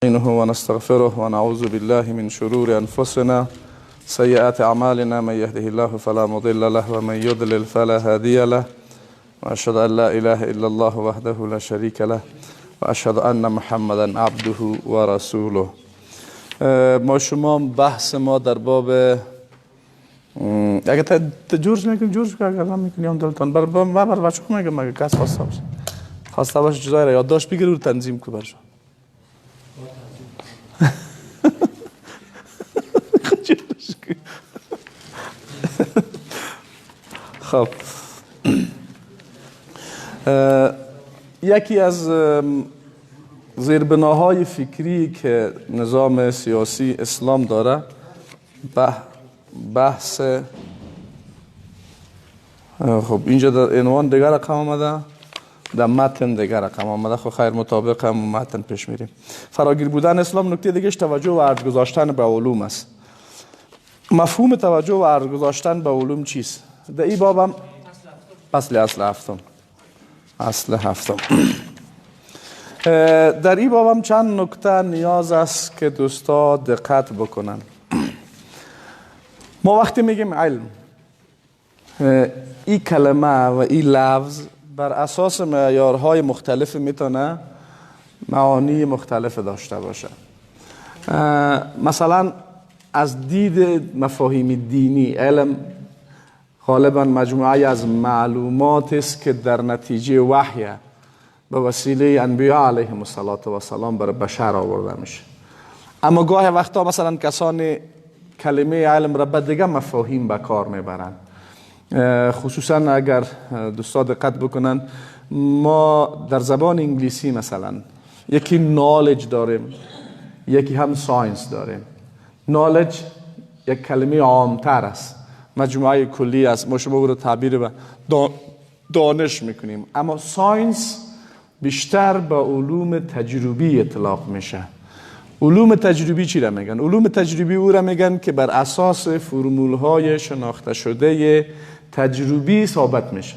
ونستغفره ونعوذ بالله من شرور أنفسنا سيئات أعمالنا، من يهده الله فلا مضل له ومن يضلل فلا هادي له، وأشهد أن لا إله إلا الله وحده لا شريك له وأشهد أن محمدا عبده ورسوله. ما شما بحث ما در باب اگه جورج نکنی، جورج که اگر میکنی هم دلتان بر بر بچه میگم، اگه کس خواسته باشه خواسته باشه چیزایی را یادداشت بگیره و تنظیم کو برشون. خب یکی از زیربناهای فکری که نظام سیاسی اسلام داره بحث، خب اینجا در عنوان دیگر رقم آمده، در متن دیگر رقم آمده، خب خیر مطابق هم متن پیش میریم. فراگیر بودن اسلام نکته دیگهش توجه و ارج گذاشتن به علوم است. مفهوم توجه و ارج گذاشتن به علوم چیست؟ در این بابم اصل هفتم، اصل هفتم. در این بابم چند نکته نیاز است که دوستا دقت بکنن. ما وقتی میگیم علم، این کلمه و این لفظ بر اساس معیارهای مختلف میتونه معانی مختلف داشته باشه. مثلا از دید مفاهیم دینی، علم غالبا مجموعه از معلومات است که در نتیجه وحی به وسیله انبیا علیهم الصلاة والسلام بر بشر آورده میشه. اما گاه وقتا مثلا کسانی کلمه علم را به دیگه مفاهیم به کار میبرند. خصوصا اگر دوستا دقت بکنن، ما در زبان انگلیسی مثلا یکی knowledge داریم، یکی هم science داریم. knowledge یک کلمه عامتر است، مجموعه کلی است، ما شما رو تعبیر به دانش میکنیم. اما science بیشتر به علوم تجربی اطلاق میشه. علوم تجربی چی را میگن؟ علوم تجربی او را میگن که بر اساس فرمول های شناخته شده تجربی ثابت میشه.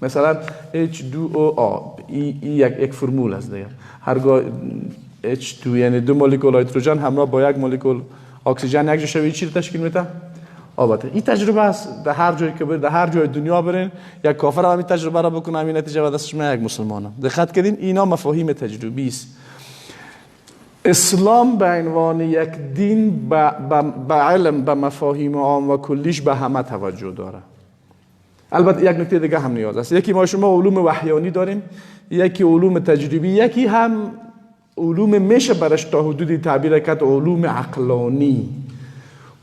مثلا H2O ای یک فرمول است دیگه. هرگاه H2 یعنی دو مولکول هیدروژن همراه با یک مولکول اکسیژن یک جا شوی چی تشکیل میده؟ آب. این تجربه است. در هر جایی که برید، در هر جای دنیا برین، یک کافر هم این تجربه را بکنه همین نتیجه به دستش میاد، یک مسلمان. دقت کردین؟ اینا مفاهیم تجربی است. اسلام به عنوان یک دین به علم، به مفاهیم عام و کلیش به همه توجه داره. البته یک نکته دیگه هم نیاز است. یکی ما شما علوم وحیانی داریم، یکی علوم تجربی، یکی هم علوم میشه برش تا حدودی تعبیر کرد علوم عقلانی.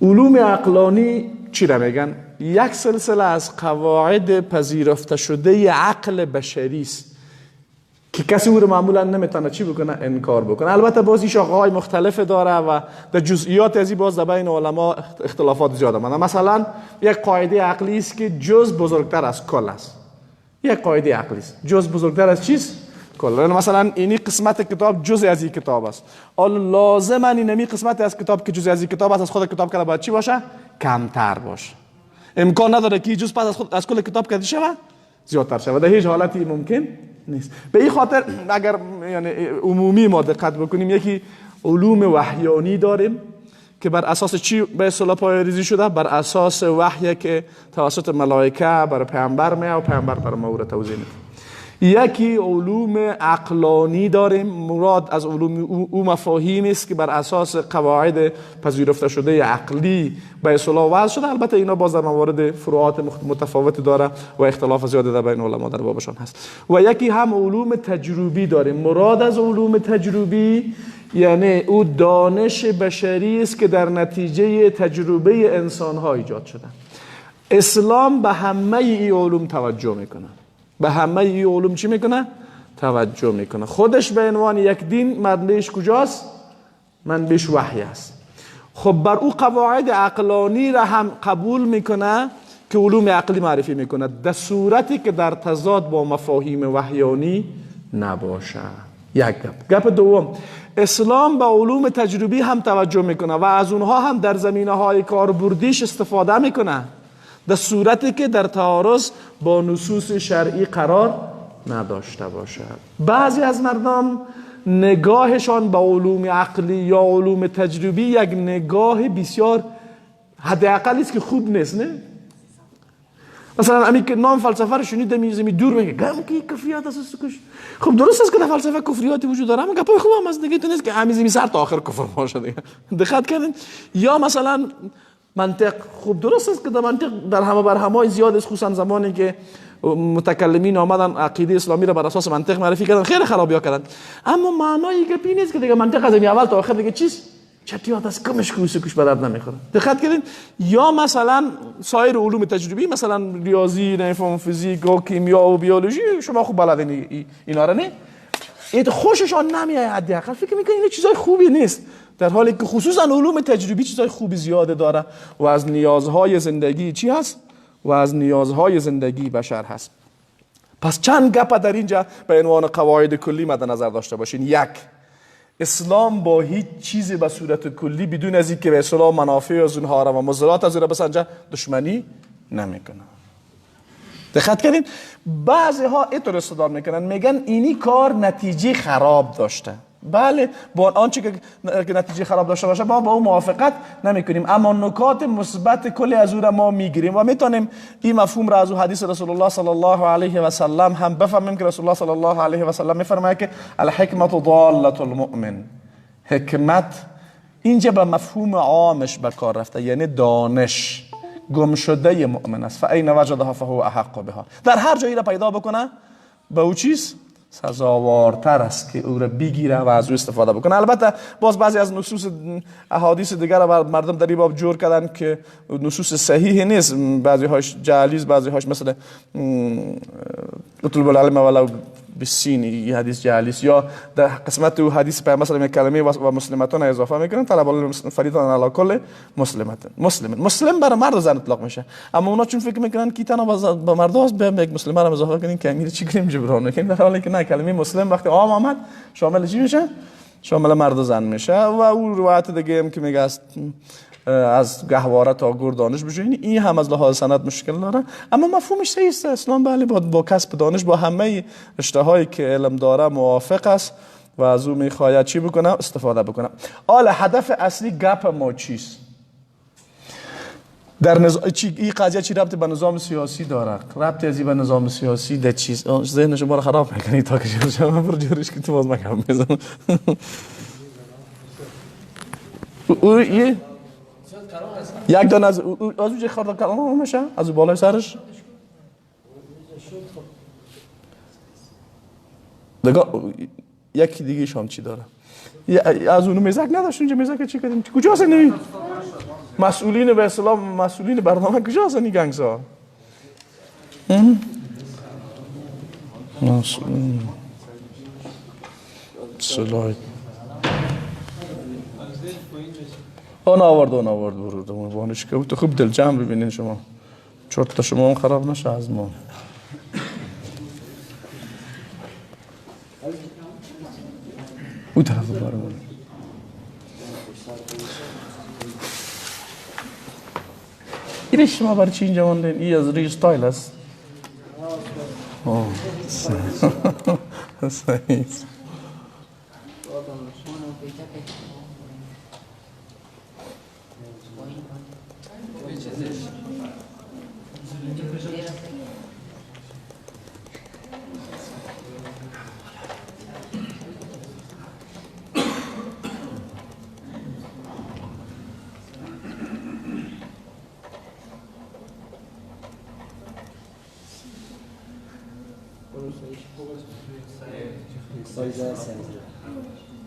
علوم عقلانی چی را میگن؟ یک سلسله از قواعد پذیرفته شده عقل بشری است که کسی او رو معمولا نمیتونه چی بکنه؟ انکار بکنه. البته باز شاخه‌های مختلف داره و در جزئیات از این باز در بین علما اختلافات زیاد آمده. مثلا یک قاعده عقلی است که جز بزرگتر از کل است. یک قاعده عقلی است، جز بزرگتر از چیز؟ کل. مثلا اینی قسمت کتاب جزء از این کتاب است. حالا لازما اینمی قسمت از کتاب که جزء از این کتاب است از خود کتاب که باید چی باشه؟ کمتر باشه. امکان نداره که جز پس از خود از کل کتاب که شوه زیادتر شود. در هیچ حالتی ممکن نیست. به این خاطر اگر یعنی عمومی ما دقت بکنیم، یکی علوم وحیانی داریم که بر اساس چی به اصطلاح پایه‌ریزی شده؟ بر اساس وحی که توسط ملائکه بر پیامبر میاد و پیامبر بر ما او را توضیح میده. یکی علوم عقلانی داریم، مراد از علوم او مفاهیم است که بر اساس قواعد پذیرفته شده عقلی به اصطلاح وضع شده. البته اینا باز در موارد فروعات متفاوت داره و اختلاف زیاد در بین علما در بابشان هست. و یکی هم علوم تجربی داریم، مراد از علوم تجربی یعنی او دانش بشری است که در نتیجه تجربه انسان ها ایجاد شده. اسلام به همه این علوم توجه میکنه. به همه این علوم چی میکنه؟ توجه میکنه. خودش به عنوان یک دین منبعش کجاست؟ منبعش وحی است. خب بر او قواعد عقلانی را هم قبول میکنه که علوم عقلی معرفی میکنه، در صورتی که در تضاد با مفاهیم وحیانی نباشه. یک گپ. گپ دوم، اسلام به علوم تجربی هم توجه میکنه و از اونها هم در زمینه های کاربردیش استفاده میکنه، در صورتی که در تعارض با نصوص شرعی قرار نداشته باشد. بعضی از مردم نگاهشان به علوم عقلی یا علوم تجربی یک نگاه بسیار حداقل است که خوب نیست، نه؟ مثلا امی که نام فلسفه رو شنید می دور میگه گم کی کفریات است کش. خب درست است که در فلسفه کفریاتی وجود داره، اما گپای خوب هم از دیگه تو نیست که امی سر تا آخر کفر باشه دیگه. دقت کردین؟ یا مثلا منطق، خب درست است که در منطق در همه برهمای زیاد است، خصوصا زمانی که متکلمین آمدن عقیده اسلامی را بر اساس منطق معرفی کردن، خیلی خرابیا کردن، اما معنای گپی نیست که دیگه منطق از اول تا آخر دیگه چیز چتیات از کمش کوس کوش به درد نمیخوره. دقت کردین؟ یا مثلا سایر علوم تجربی، مثلا ریاضی، نفهم فیزیک و کیمیا و بیولوژی، شما خوب بلدین اینا را، نه؟ ایت خوششان نمیاد، حداقل فکر میکنین اینا چیزای خوبی نیست، در حالی که خصوصا علوم تجربی چیزای خوبی زیاده داره و از نیازهای زندگی چی هست؟ و از نیازهای زندگی بشر هست. پس چند گپ در اینجا به عنوان قواعد کلی مد نظر داشته باشین. یک، اسلام با هیچ چیزی به صورت کلی بدون از اینکه به اسلام منافع از اونها را و مضرات از اونها بسنجه دشمنی نمیکنه. دقت کردین؟ بعضی ها اینطور استدلال میکنن، میگن اینی کار نتیجه خراب داشته. بله، با آنچه که نتیجه خراب داشته باشه ما با اون موافقت نمیکنیم، اما نکات مثبت کلی از او را ما میگیریم و میتونیم این مفهوم را از او حدیث رسول الله صلی الله علیه و سلم هم بفهمیم که رسول الله صلی الله علیه و سلم میفرماید که الحکمت ضالة المؤمن. حکمت اینجا به مفهوم عامش به کار رفته، یعنی دانش گم شده مؤمن است. فاین وجدها فهو احق بها. در هر جایی را پیدا بکنه به او چیز سزاوارتر است که او را بگیره و از او استفاده بکنه. البته باز بعضی از نصوص احادیث دیگر را مردم در این باب جور کردن که نصوص صحیح نیست، بعضی هاش جعلی، بعضی هاش مثل اطلب العلم ولو بالسین، این حدیث جعلی، یا در قسمت او حدیث پیامبر صلی الله علیه و کلمه و مسلمتون اضافه میکنن، طلب العلم فریضه علی کل مسلمت. مسلم برای مرد و زن اطلاق میشه، اما اونا چون فکر میکنن که تنها به مرد است، به یک مسلمه را اضافه کنین که امیر چی کنیم جبران کنیم، در حالی که نه، کلمه مسلم وقتی عام آمد شامل چی میشه؟ شامل مرد و زن میشه. و او روایت دیگه هم که میگه از گهواره تا گور دانش بجوین، این هم از لحاظ سند مشکل داره، اما مفهومش صحیح است. اسلام بله با کسب دانش با همه رشته هایی که علم داره موافق است و از او میخواهد چی بکنه؟ استفاده بکنه. حالا هدف اصلی گپ ما چیست؟ در نظام چی این قضیه چی ربط به نظام سیاسی داره؟ ربط از این به نظام سیاسی در چیز ذهن شما رو خراب میکنی تا که شما بر جورش که تو باز مکم میزنم. او یه یک دانه از اونجا خورد کلام میشه از اون بالای سرش دیگه یکی دیگه شام چی داره از اونو میزک نداشت اونجا میزک چی کردیم کجا هستن مسئولین به اصطلاح مسئولین برنامه کجا هستن این گنگسا مسئولین سلاید اون آورد اون آورد برود اون وانش که تو خوب دل جمع ببینین شما چرت شما هم خراب نشه از ما. او طرف باره برو. اینه شما برای چی اینجا ماندین؟ این از روی استایل است؟ آه صحیح.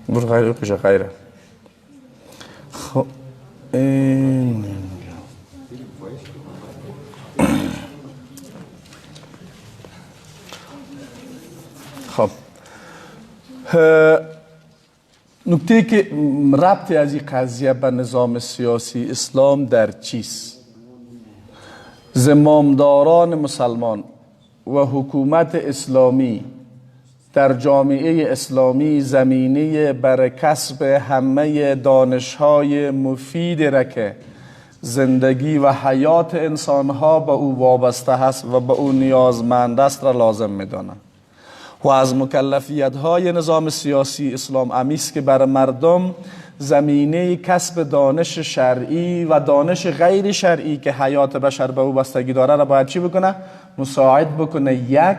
بر غیره پیش غیره. خب این خب نکته که ربط از این قضیه به نظام سیاسی اسلام در چیست؟ زمامداران مسلمان و حکومت اسلامی در جامعه اسلامی زمینه بر کسب همه دانش‌های مفید را که زندگی و حیات انسان‌ها به او وابسته است و به او نیازمند است را لازم می‌دانند و از مکلفیت های نظام سیاسی اسلام امیست که بر مردم زمینه کسب دانش شرعی و دانش غیر شرعی که حیات بشر به او بستگی داره را باید چی بکنه؟ مساعد بکنه، یک،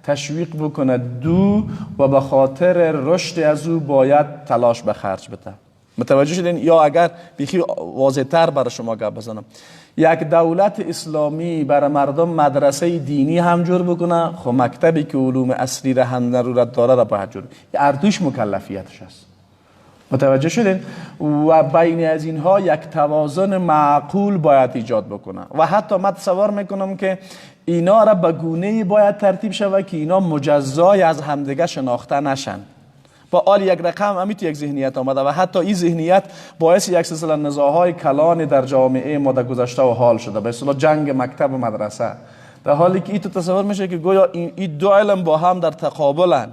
تشویق بکنه، دو، و به خاطر رشد از او باید تلاش به خرج بده. متوجه شدین؟ یا اگر بیخی واضح تر برای شما گپ بزنم، یک دولت اسلامی برای مردم مدرسه دینی هم جور بکنه، خب مکتبی که علوم اصلی را هم ضرورت داره را باید جور، اردوش مکلفیتش است. متوجه شدین؟ و بین از اینها یک توازن معقول باید ایجاد بکنه. و حتی من تصور میکنم که اینا را به گونه‌ای باید ترتیب شود که اینا مجزای از همدیگه شناخته نشن. با آل یک رقم همی تو یک ذهنیت آمده و حتی این ذهنیت باعث یک سلسله نزاع‌های کلان در جامعه ما در گذشته و حال شده، به اصطلاح جنگ مکتب و مدرسه، در حالی که این تو تصور میشه که گویا این دو علم با هم در تقابلن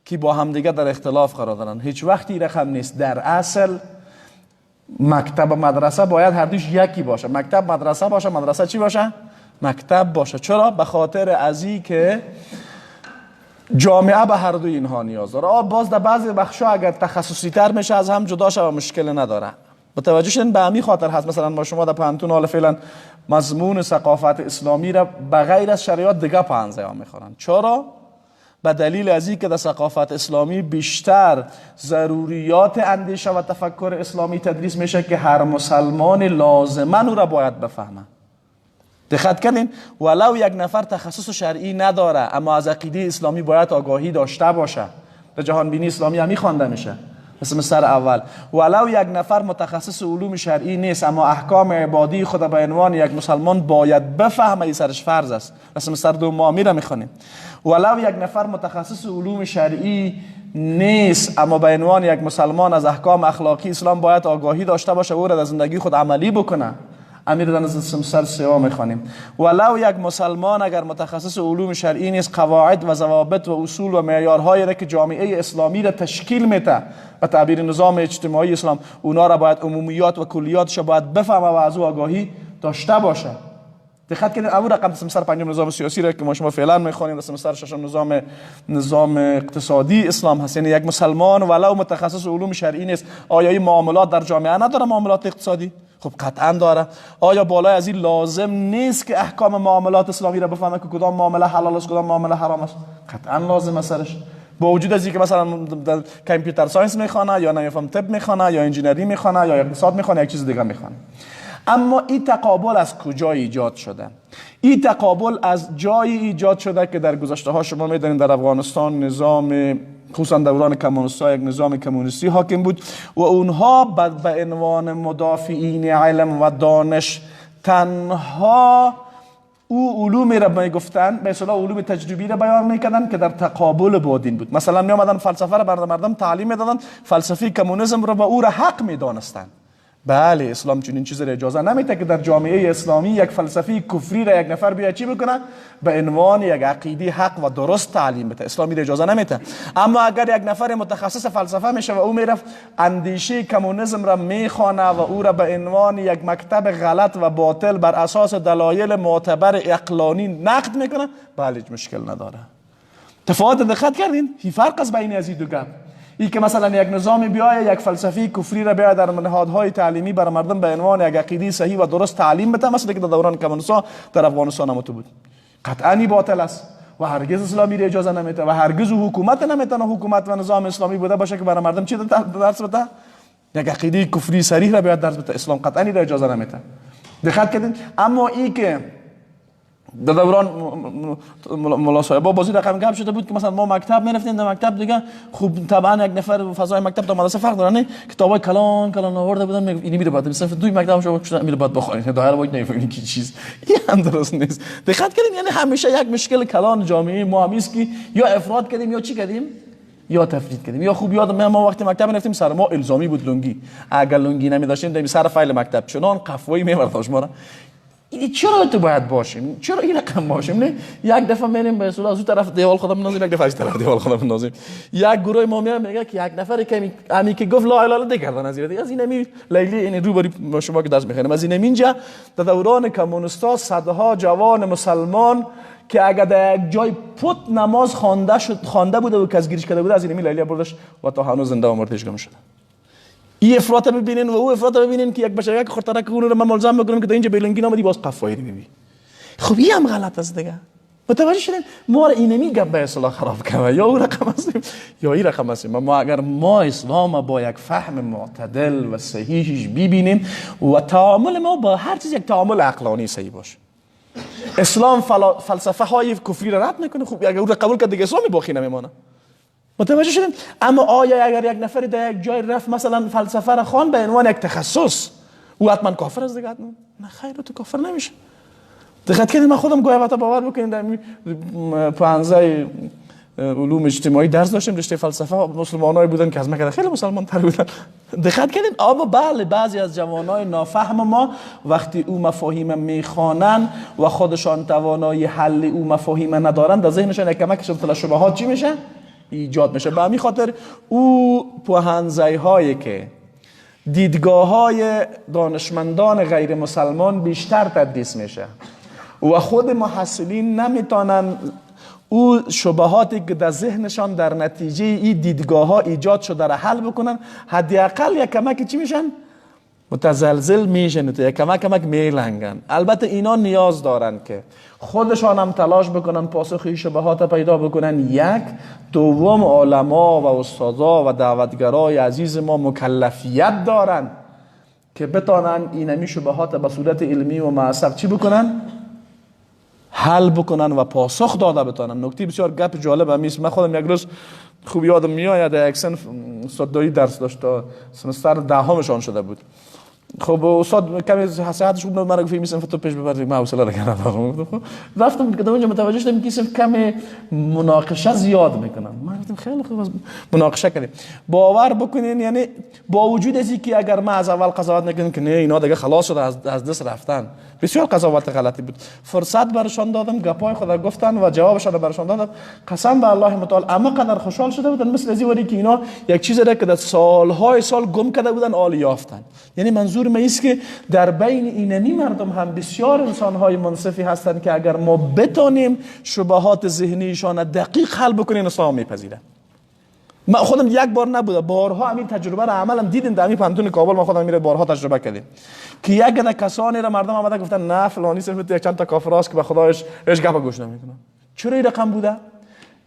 که با هم دیگه در اختلاف قرار دارن. هیچ وقتی رقم نیست. در اصل مکتب و مدرسه باید هر دوش یکی باشه، مکتب مدرسه باشه، مدرسه چی باشه؟ مکتب باشه. چرا؟ به خاطر از این که جامعه به هر دوی اینها نیاز داره. باز در بعضی بخشا اگر تخصصی تر میشه از هم جدا شه و مشکل نداره. متوجه شدین؟ به همین خاطر هست مثلا ما شما در پوهنتون حال فعلا مضمون ثقافت اسلامی را بغیر از شریعت دیگه پوهنځی ها میخورن. چرا؟ به دلیل از اینکه در ثقافت اسلامی بیشتر ضروریات اندیشه و تفکر اسلامی تدریس میشه که هر مسلمان لازماً او را باید بفهمه. دقت کردین؟ ولو یک نفر تخصص شرعی نداره اما از عقیده اسلامی باید آگاهی داشته باشه. در جهان بینی اسلامی همی خوانده میشه مثل سر اول. ولو یک نفر متخصص علوم شرعی نیست اما احکام عبادی خود به عنوان یک مسلمان باید بفهمه، این سرش فرض است. مثل سر دوم ما میره میخوانیم. ولو یک نفر متخصص علوم شرعی نیست اما به عنوان یک مسلمان از احکام اخلاقی اسلام باید آگاهی داشته باشه، او را در زندگی خود عملی بکنه. امیر در سمسر سوا میخوانیم. ولو یک مسلمان اگر متخصص علوم شرعی نیست، قواعد و ضوابط و اصول و معیارهایی را که جامعه اسلامی را تشکیل میده به تعبیر نظام اجتماعی اسلام، اونا را باید عمومیات و کلیاتش باید بفهمه و از او آگاهی داشته باشه. دقت کنید، اول رقم سمسر پنجم نظام سیاسی را که ما شما فعلا میخوانیم، سمسر ششم نظام اقتصادی اسلام هست. یعنی یک مسلمان ولو متخصص علوم شرعی نیست، آیا این معاملات در جامعه نداره؟ معاملات اقتصادی خب قطعا داره. آیا بالای از این لازم نیست که احکام معاملات اسلامی را بفهمه که کدام معامله حلال است کدام معامله حرام است؟ قطعا لازم است سرش. با وجود از اینکه مثلا computer science میخوانه یا نمیفهم طب میخوانه یا engineering میخوانه یا اقتصاد میخوانه یا یک چیز دیگه میخوانه. اما این تقابل از کجا ایجاد شده؟ این تقابل از جایی ایجاد شده که در گذشته ها شما میدانید در افغانستان نظام، خصوصا دوران کمونیست‌ها، یک نظام کمونیستی حاکم بود و اونها به عنوان مدافعین علم و دانش تنها او علومی را میگفتن، به اصطلاح علوم تجربی را بیان میکردن که در تقابل با دین بود. مثلا می آمدن فلسفه را بر مردم تعلیم میدادن، فلسفه کمونیسم را به او را حق میدانستند. بله، اسلام چنین چیزی را اجازه نمیده که در جامعه اسلامی یک فلسفه کفری را یک نفر بیا چی بکنه؟ به عنوان یک عقیده حق و درست تعلیم بده. اسلامی را اجازه نمیده. اما اگر یک نفر متخصص فلسفه میشه و او میرفت اندیشه کمونیسم را میخوانه و او را به عنوان یک مکتب غلط و باطل بر اساس دلایل معتبر عقلانی نقد میکنه، بله هیچ مشکل نداره. تفاوت دقت کردین؟ هیچ فرق از بین از این دو گپ. ای که مثلا یک نظام بیایه یک فلسفه کفری را بیایه در نهادهای تعلیمی بر مردم به عنوان یک عقیده صحیح و درست تعلیم بده، مثلا که در دوران کمونیست‌ها در افغانستان هم بود، قطعا باطل است و هرگز اسلامی را اجازه نمیده و هرگز حکومت نمیتونه حکومت و نظام اسلامی بوده باشه که برای مردم چی درس بده؟ یک عقیده کفری صریح را بیاد درس بده. اسلام قطعا را اجازه نمیده. دقت کردین؟ اما ای که در دوران ملا صاحبا بازی رقم گپ شده بود که مثلا ما مکتب میرفتیم، در مکتب دیگه خوب طبعا یک نفر فضای مکتب تا مدرسه فرق داره، نه کتابای کلان کلان آورده بودن، میگفت اینی میره بعد مثلا دوی مکتب شما شدن میره بعد بخونید، دایره باید نمیفهمید کی چیز، این هم درست نیست. دقت کردین؟ یعنی همیشه یک مشکل کلان جامعه ما همیست که یا افراد کردیم یا چی کردیم یا تفرید کردیم. یا خوب یادم ما وقتی مکتب رفتیم سر ما الزامی بود لنگی، اگر لنگی نمی‌داشتیم در سر فایل مکتب چنان قفوی می‌برداشت ما را. این چرا تو باید باشیم؟ چرا این رقم باشیم؟ نه یک دفعه میریم به اصطلاح از اون طرف دیوال خودم نازیم، یک دفعه از طرف دیوال خودم نازیم. یک گروه ما میاد میگه که یک نفر که امی که گفت لا اله الا دیگه از دیگه از این امی لیلی این رو بری شما که درس میخونیم از این اینجا در دوران کمونیستا صدها جوان مسلمان که اگر در یک جای پت نماز خوانده شد خوانده بوده و کس گیرش کرده بوده از این لیلی بردش و تا هنوز زنده و مردش گم شده. این افراط ببینین و او افراط ببینین که یک بچه یک خورترک اون رو من ملزم بکنم که تا اینجا بیلنگی نامدی باز قفایری ببی. خب این هم غلط است دیگه. متوجه شدین؟ ما را اینمی گپ به اصطلاح خراب کنه، یا او رقم هستیم یا این رقم هستیم. ما اگر ما اسلام با یک فهم معتدل و صحیحش ببینیم و تعامل ما با هر چیز یک تعامل عقلانی صحیح باشه. اسلام فلسفه های کفری را رد میکنه. خب اگر او را قبول کرد دیگه اسلام باقی نمیمانه. متوجه شدیم؟ اما آیا اگر یک نفر در یک جای رفت مثلا فلسفه را خوان به عنوان یک تخصص، او حتما کافر است دیگه؟ حتما نه خیر، تو کافر نمیشه. دقت کنید، من خودم گاهی وقتا باور بکنید در پانزه علوم اجتماعی درس داشتیم، رشته فلسفه، مسلمانایی بودن که از من خیلی مسلمان تر بودن. دقت کنید، اما بله بعضی از جوانای نافهم ما وقتی او مفاهیم میخوانن و خودشان توانایی حل او مفاهیم ندارن، در ذهنشان یک کمک شبهات چی میشه؟ ایجاد میشه. به همین خاطر او پوهنځی هایی که دیدگاه های دانشمندان غیر مسلمان بیشتر تدریس میشه و خود محصلین نمیتونن او شبهاتی که در ذهنشان در نتیجه این دیدگاه ها ایجاد شده را حل بکنن، حداقل یک کمک چی میشن؟ متزلزل میشن، یک کمک کمک میلنگن. البته اینا نیاز دارن که خودشان هم تلاش بکنن پاسخ شبهات پیدا بکنن. یک دوم، علما و استادا و دعوتگرای عزیز ما مکلفیت دارن که بتانن اینمی شبهات به صورت علمی و معصب چی بکنن؟ حل بکنن و پاسخ داده بتانن. نکته بسیار گپ جالب هم است. من خودم یک روز خوب یادم میآید یک صنف استاد دایی درس داشت، تا سمستر دهمشان شده بود. خب استاد کمی صحتش خوب نبود، مرا گفت این صنف تو پیش ببر، من حوصله را ندارم. رفتم که اونجا متوجه شدم که صنف کمی مناقشه زیاد میکنن. من گفتم خیلی خوب مناقشه کردیم. باور بکنین، یعنی با وجود از اینکه اگر من از اول قضاوت نکنم که نه اینا دیگه خلاص شده از دست رفتن، بسیار قضاوت غلطی بود. فرصت برشان دادم، گپای خود گفتن و جوابشان برشان دادم. قسم به الله متعال اما قدر خوشحال شده بودن، مثل از این که اینا یک چیزی را که در سالهای سال گم کرده بودن آل یافتن. یعنی منظور ما است که در بین اینمی مردم هم بسیار انسان‌های منصفی هستند که اگر ما بتانیم شبهات ذهنیشان دقیق حل بکنیم اسلام میپذیرن. من خودم یک بار نبوده، بارها همین تجربه را عملم دیدیم در همین پانتون کابل. من خودم میره بارها تجربه کردیم که یک عده کسانی را مردم آمده گفتن نه فلانی صرف یک چند تا کافر است که به خدایش هیچ گپ گوش نمیکنه. چرا این رقم بوده؟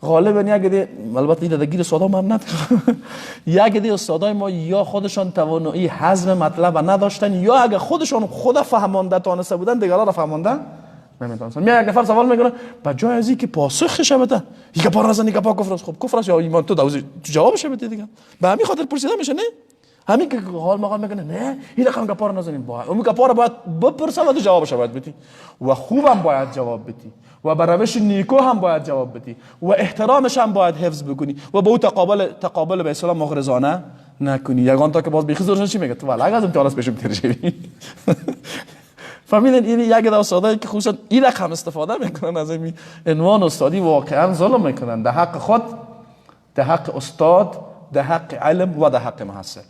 غالبا یک عده، البته این دگیر استادا ما هم یک عده استادای ما یا خودشان توانایی هضم مطلب نداشتن، یا اگه خودشان خود فهمانده تانسته بودن دیگران را فهمانده نمیتونستن. میاد یک نفر سوال میکنه، به جای از اینکه پاسخش بده، یک پا رزن یک پا کفر است. خب کفر است یا ایمان، تو جوابش بده دیگه. به همین خاطر پرسیده میشه. نه همین که حال مقال میکنه نه این رقم گپا رو نزنیم، باید اون گپا رو باید بپرسه و تو جوابش باید بدی و خوبم باید جواب بدی و به روش نیکو هم باید جواب بدی و احترامش هم باید حفظ بکنی و با او تقابل به اصطلاح مغرضانه نکنی. یگان تا که باز بیخی زورشون چی میگه تو والا اگه از امتحان پیشم تیر شوی. فهمیدن؟ این یک عده استادایی که خصوصا این رقم استفاده میکنن از این عنوان استادی واقعا ظلم میکنن در حق خود، در حق استاد، در حق علم و در حق محصل.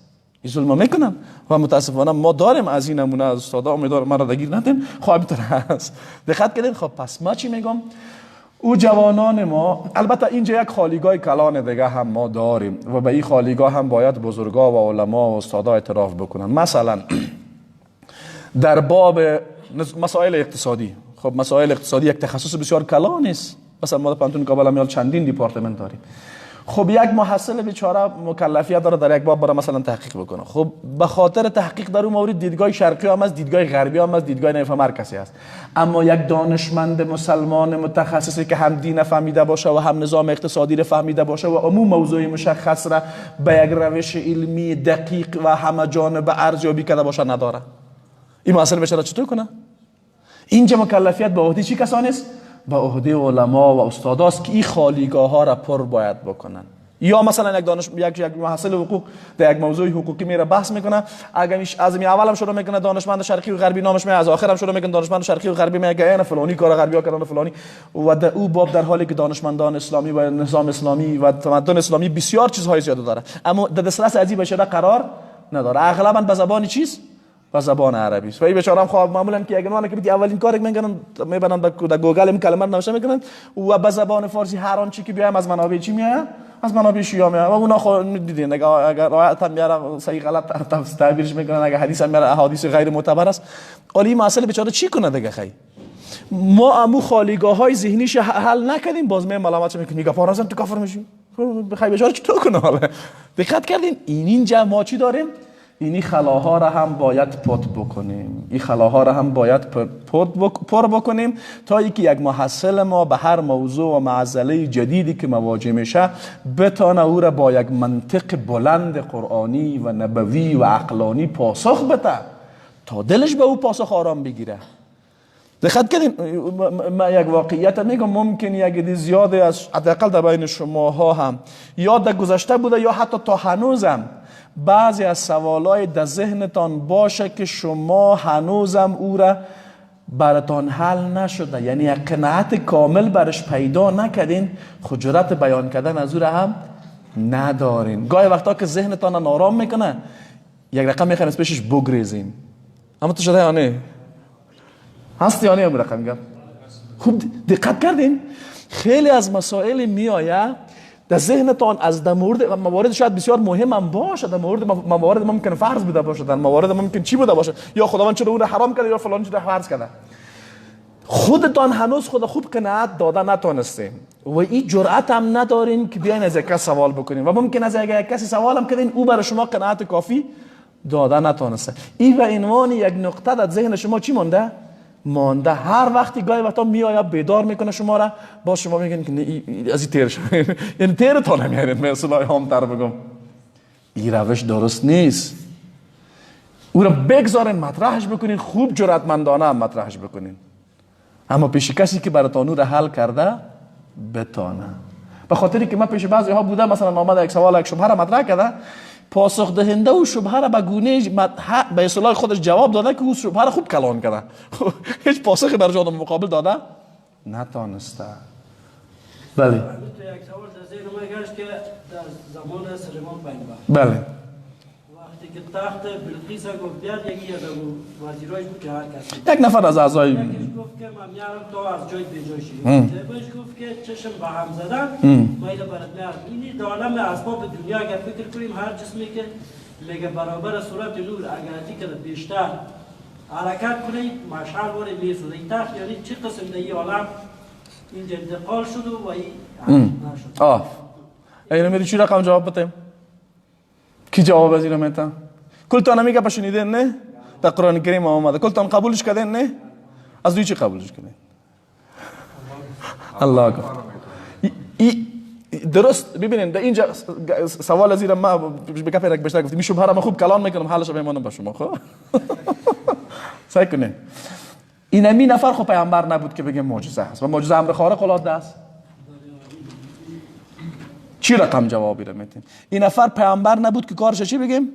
این ظلم میکنن و متاسفانه ما داریم از این نمونه از استادا. امیدوارم مرا دگیر ندین. خب اینطور هست. دقت کردین؟ خب پس ما چی میگم؟ او جوانان ما، البته اینجا یک خالیگاه کلان دیگه هم ما داریم و به این خالیگاه هم باید بزرگا و علما و استادا اعتراف بکنن. مثلا در باب مسائل اقتصادی، خب مسائل اقتصادی یک تخصص بسیار کلان است. مثلا ما در پانتون کابل هم چندین دیپارتمنت داریم. خب یک محصل بیچاره مکلفیت داره در یک باب برای مثلا تحقیق بکنه. خب به خاطر تحقیق در اون مورد دیدگاه شرقی هم است، دیدگاه غربی هم است، دیدگاه نفهم هر کسی است. اما یک دانشمند مسلمان متخصصی که هم دین فهمیده باشه و هم نظام اقتصادی را فهمیده باشه و عموم موضوع مشخص را به یک روش علمی دقیق و همه جانبه ارزیابی کرده باشه نداره. این محصل بیچاره چطور کنه؟ اینجا مکلفیت به عهده چی کسانی است؟ به عهده علما و استاداست که این خالیگاه ها را پر باید بکنن. یا مثلا یک دانش یک محصل حقوق در یک موضوع حقوقی میره بحث میکنه، اگر از می اولم شروع میکنه دانشمند شرقی و غربی نامش میاد، از آخرم شروع میکنه دانشمند شرقی و غربی میگه اینا فلانی کار غربی ها کردن فلانی، و در او باب در حالی که دانشمندان اسلامی و نظام اسلامی و تمدن اسلامی بسیار چیزهای زیاد داره، اما در دسترس عجیب بشره قرار نداره، اغلبا به زبان چیز؟ به زبان عربی است. و این بیچاره هم خب معمولا که اگه که اولین کاری که میکنن میبرن در گوگل این کلمه نوشته میکنن و به زبان فارسی هر آنچه که بیایم از منابع چی میاد؟ از منابع شیعه میاد. و اونا خب دیدین اگر روایت هم میاره صحیح غلط تعبیرش میکنن، اگر حدیث هم میاره احادیث غیر معتبر است. حالا این مسئله بیچاره چی کنه دیگه؟ خی ما امو خالیگاه های ذهنیش حل نکردیم، باز می ملامت میکنیم میگه پارازن تو کافر میشی. خب بیچاره چطور کنه حالا؟ دقت کردین اینجا ما چی داریم؟ اینی خلاها را هم باید پت بکنیم، این خلاها را هم باید پر بکنیم تا اینکه یک محصل ما به هر موضوع و معضله جدیدی که مواجه میشه بتانه او را با یک منطق بلند قرآنی و نبوی و عقلانی پاسخ بده تا دلش به او پاسخ آرام بگیره. دقت کردین؟ من یک واقعیت میگم، ممکن یک عده زیاد از حداقل در بین شماها هم یا در گذشته بوده یا حتی تا هنوزم بعضی از سوالای در ذهنتان باشه که شما هنوزم او را براتان حل نشده، یعنی یک قناعت کامل برش پیدا نکردین، خجرت بیان کردن از او را هم ندارین. گاهی وقتا که ذهنتان نارام میکنه یک رقم میخواین از پیشش بگریزین، اما تو شده یا نه؟ هست یا نه این رقم گپ؟ خوب دقت کردین؟ خیلی از مسائل میآید در ذهنتان از در مورد موارد شاید بسیار مهم هم باشه، در مورد موارد ممکن فرض بوده باشه، در موارد ممکن چی بوده باشه، یا خداوند چرا اون رو حرام کرده یا فلان چرا فرض کرده، خودتان هنوز خود خوب قناعت داده نتونستین و این جرأت هم ندارین که بیاین از یک کس سوال بکنین و ممکن از یک کسی سوال هم کردین او برای شما قناعت کافی داده نتونسته. این به عنوان یک نقطه در ذهن شما چی مونده؟ مانده. هر وقتی گاهی وقتا میآید بیدار میکنه شما را، با شما میگن که از این تیر شد، یعنی تیرتان نمیارین، مثلا هم تر بگم این روش درست نیست، او را بگذارین مطرحش بکنین، خوب جرأتمندانه هم مطرحش بکنین، اما پیش کسی که براتان او را حل کرده بتانه. به خاطری که من پیش بعضی ها بوده، مثلا آمده یک سوال یک شبهه را مطرح کرده، پاسخ دهنده و شبهه را به گونه به اصطلاح خودش جواب داده که او شبهه را خوب کلان کرده، هیچ پاسخی برای آدم مقابل داده نتانسته. بله. یک سوال در ذهن ما گشت که در زمان سلیمان پیامبر، بله، وقتی که تخت بلقیس گفت بیاد، یکی از وزیرایش بود که هر کسی یک نفر از اعضای یکیش گفت که من میارم تا از جای به جای شی، بهش گفت که چشم به هم زدن ما اینو برات میارم. این در عالم اسباب دنیا اگر فکر کنیم هر جسمی که میگه برابر سرعت نور اگر از که بیشتر حرکت کنه مشعل واره میسوزه. این تخت یعنی چه قسم در این عالم اینجا انتقال شد و این نشد. آه اینو میری چی رقم جواب بده؟ کی جواب از اینو میتن؟ کلتان همی گپ شنیدین نه؟ در قرآن کریم آمده، کلتان قبولش کردین نه؟ از دوی چی قبولش کردین؟ الله گفت. درست ببینین در اینجا سوال از اینم ما به گپ یک بیشتر گفتیم، شبهه را من خوب کلان میکنم حالش بمانم به شما. خب سعی کنین این امی نفر خب پیامبر نبود که بگه معجزه است و معجزه امر خارق العاده است. چی رقم جوابی رو میتیم؟ این نفر پیامبر نبود که کارش چی بگیم؟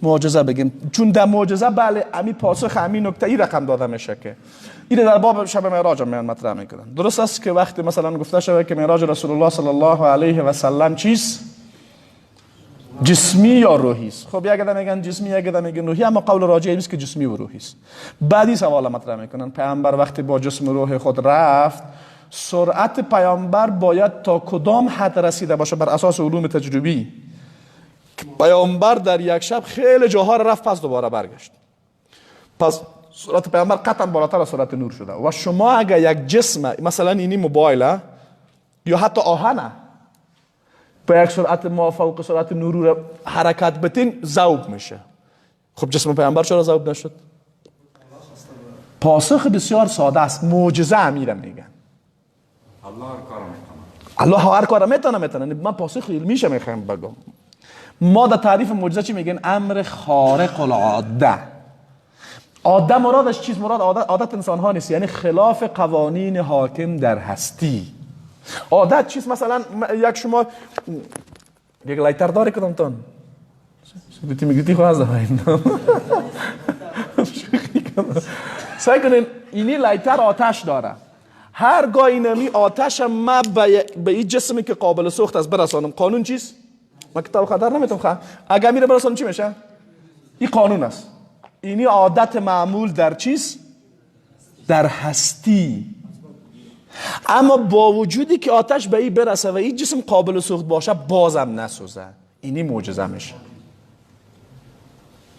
معجزه بگیم. چون در معجزه بله امی پاسخ امی نکته ای رقم داده میشه که این در باب شب معراج هم مطرح میکنن. درست است که وقتی مثلا گفته شده که معراج رسول الله صلی الله علیه و سلم چیست؟ جسمی یا روحی است. خب یک عده میگن جسمی، یک عده میگن روحی، اما قول راجح است که جسمی و روحی است. بعدی سوال مطرح میکنن پیامبر وقتی با جسم روح خود رفت، سرعت پیامبر باید تا کدام حد رسیده باشه بر اساس علوم تجربی؟ پیامبر در یک شب خیلی جاها رفت پس دوباره برگشت، پس سرعت پیامبر قطعا بالاتر از سرعت نور شده. و شما اگر یک جسم مثلا اینی موبایل یا حتی آهنه با یک سرعت ما فوق سرعت نور رو حرکت بتین ذوب میشه. خب جسم پیامبر چرا ذوب نشد؟ پاسخ بسیار ساده است، معجزه امیرم میگن. الله هر کار میتونه، الله هر کار میتونه. من پاسخ علمیش میخوام بگم. ما در تعریف معجزه چی میگن؟ امر خارق العاده. عاده مرادش چیز؟ مراد عادت انسان ها نیست، یعنی خلاف قوانین حاکم در هستی. عادت چیز؟ مثلا یک شما یک lighter داره کدامتان؟ گوتی میگوتی خو از سعی کنین اینی lighter آتش داره. هرگاه اینمی آتش ما به این جسمی که قابل سوخت است برسانم، قانون چیست؟ من کتاب خطر نمیتونم خواهم. اگر میره برسانم چی میشه؟ این قانون است. اینی عادت معمول در چیست؟ در هستی. اما با وجودی که آتش به این برسه و این جسم قابل سوخت باشه بازم نسوزه، اینی معجزه میشه.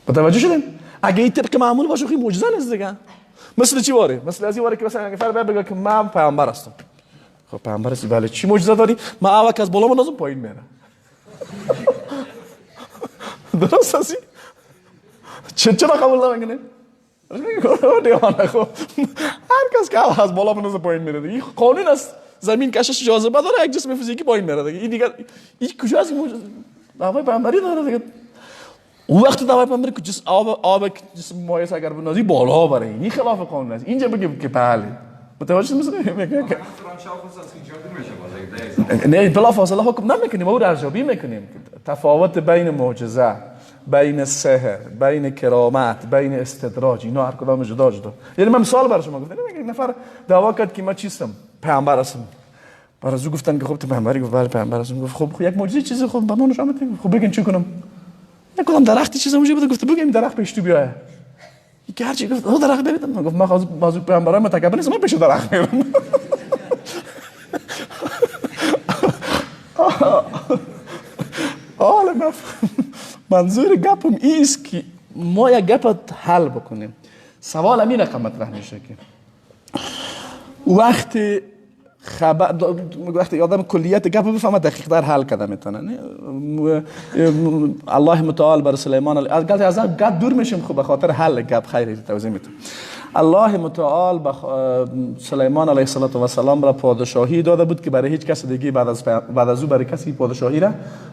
متوجه شدیم؟ اگه این طبق معمول باشه خیلی معجزه نیست دیگه. مثل چی واره؟ مثل از این واره که مثلا اگه فرد بگه که من پیامبر هستم. خب پیامبر هستی، بله، چی معجزه داری؟ من اول که از بالا منازم پایین میره. درست هستی؟ چرا قبول نمیکنی؟ دیوانه. خب هر کس که از بالا منازم پایین میره دیگه. این قانون است. زمین کشش جاذبه داره، یک جسم فیزیکی پایین میره دیگه. این دیگه این کجا از این دعوای پیامبری داره دیگه. او وقت دعوای پیامبری که جسم آب جسم مایع اگر بنازی بالا بره، این خلاف قانون است. اینجا بگیم که بله. متوجه شدی؟ میگه که نه بلا فاصله حکم نمیکنیم، او ارزیابی میکنیم. تفاوت بین معجزه، بین سحر، بین کرامت، بین استدراج، اینا هر کدام جدا جدا. یعنی من مثال برای شما گفتم، یک نفر دعوا کرد که من چیستم، پیامبر هستم. برای او گفتن که خب تو پیامبری؟ گفت بله پیامبر هستم. گفت خب یک معجزه چیزی خب به ما نشان بده. خب بگین چی کنم؟ یک کدام درختی چیزی اونجا بود، گفت بگین درخت پیش تو بیای. یکی هرچی گفت او درخت ببینم. گفت من از پیامبرای متکبر نیستم، من پیش درخت میرم. حالا منظور گپم ایست که ما یک گپ حل بکنیم. سوال همین رقم مطرح میشه که وقتی خبر، وقتی آدم کلیت گپ بفهمه دقیق تر حل کرده میتونه. الله متعال بر سلیمان از گپ دور میشیم، خب به خاطر حل گپ خیلی توضیح میتونم. الله متعال به سلیمان علیه السلام را پادشاهی داده بود که برای هیچ کس دیگه بعد از او برای کسی پادشاهی را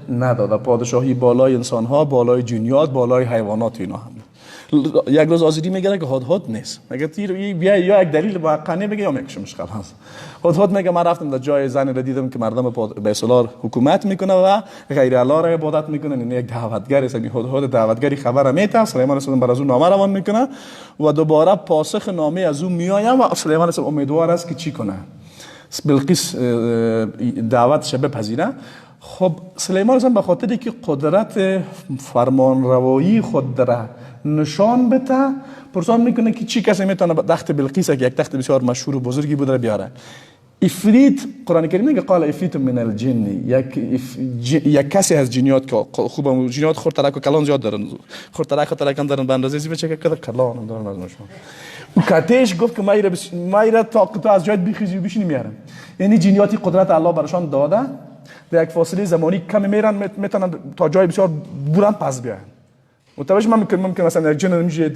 نداده. پادشاهی بالای انسان ها، بالای جنیات، بالای حیوانات اینا هم. یک روز آزادی میگه که هدهد نیست. میگه تیر بیا یا یک دلیل واقعی بگه یا میکشمش خلاص. هدهد میگه من رفتم در جای زنی را دیدم که مردم به اصطلاح حکومت میکنه و غیر الله را عبادت میکنه. این یک دعوتگر است. این هدهد دعوتگری خبر میته، سلیمان علیه بر از اون نامه روان میکنه و دوباره پاسخ نامه از او میآید و سلیمان علیه امیدوار است که چی کنه، بلقیس دعوتش بپذیره. خب سلیمان علیه به خاطری که قدرت فرمانروایی خود داره نشان بده، پرسان میکنه که چی کسی میتونه تخت بلقیس که یک تخت بسیار مشهور و بزرگی بود را بیاره. عفریت، قرآن کریم میگه قال عفریت من الجن، یک کسی از جنیات که خوب جنیات خردترک و کلان زیاد دارن، خردترک و ترکان دارن به اندازه زی بچه که کلان دارن از نشون. او کتش گفت که ما تا از جایت بخیزی و بشینی میارم. یعنی جنیاتی قدرت الله برشان داده، در یک فاصله زمانی کمی میرن، میتونن تا جای بسیار بلند پس بیان. متوجه من ممکن مثلا یک جن اینجا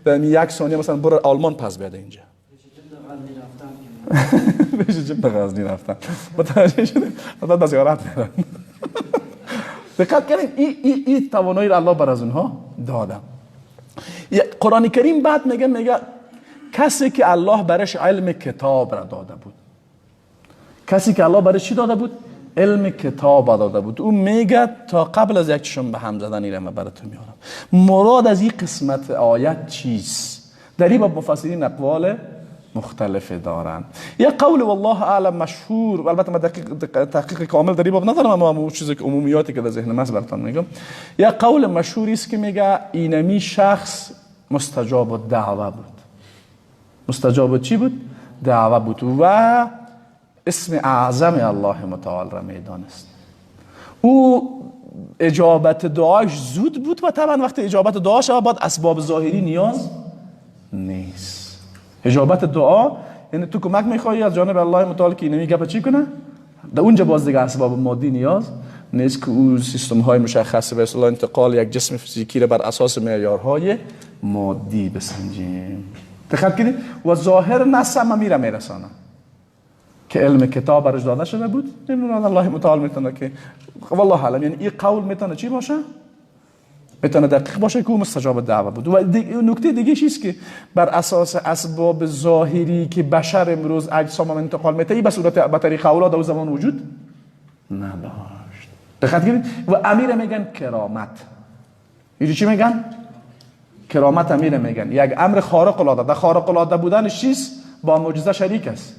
دمی یک ثانیه مثلا بر آلمان پس بیاد اینجا. بهش جن غزنی رفتن. متوجه شدید؟ بعد به زیارت میرن. دقت کنید این توانایی را الله بر از اونها داده. قرآن کریم بعد میگه کسی که الله برش علم کتاب را داده بود. کسی که الله برش چی داده بود؟ علم کتاب داده بود. او میگه تا قبل از یک چشم به هم زدن ایره من براتون میارم. مراد از این قسمت آیت چیست؟ در این باب مفسرین اقوال مختلف دارن. یک قول والله اعلم مشهور، البته من تحقیق کامل در این باب ندارم، اما چیزی که عمومیاتی که در ذهن من است براتون میگم. یک قول مشهوری است که میگه اینمی شخص مستجاب الدعوه بود. مستجاب چی بود؟ دعوه بود و اسم اعظم الله متعال را میدانست. او اجابت دعاش زود بود و طبعا وقتی اجابت دعا شود باید اسباب ظاهری نیاز نیست. اجابت دعا یعنی تو کمک میخوایی از جانب الله متعال که اینمی گپ چی کنه، در اونجا باز دیگه اسباب مادی نیاز نیست که او سیستم های مشخص به اصطلاح انتقال یک جسم فیزیکی را بر اساس معیارهای مادی بسنجیم. دقت کنید و ظاهر نص هم میره میرسانه که علم کتاب برش داده شده بود. نمیدونم الله متعال میتونه که والله اعلم، یعنی این قول میتونه چی باشه؟ میتونه دقیق باشه که او مستجاب دعوه بود. و نکته دیگه چیست که بر اساس اسباب ظاهری که بشر امروز اجسام انتقال میته، به صورت به طریق اولا در زمان وجود نداشت. دقت کنید. و امیر میگن کرامت. اینو چی میگن؟ کرامت امیر میگن. یک امر خارق العاده. در خارق العاده بودنش چیست؟ با معجزه شریک است.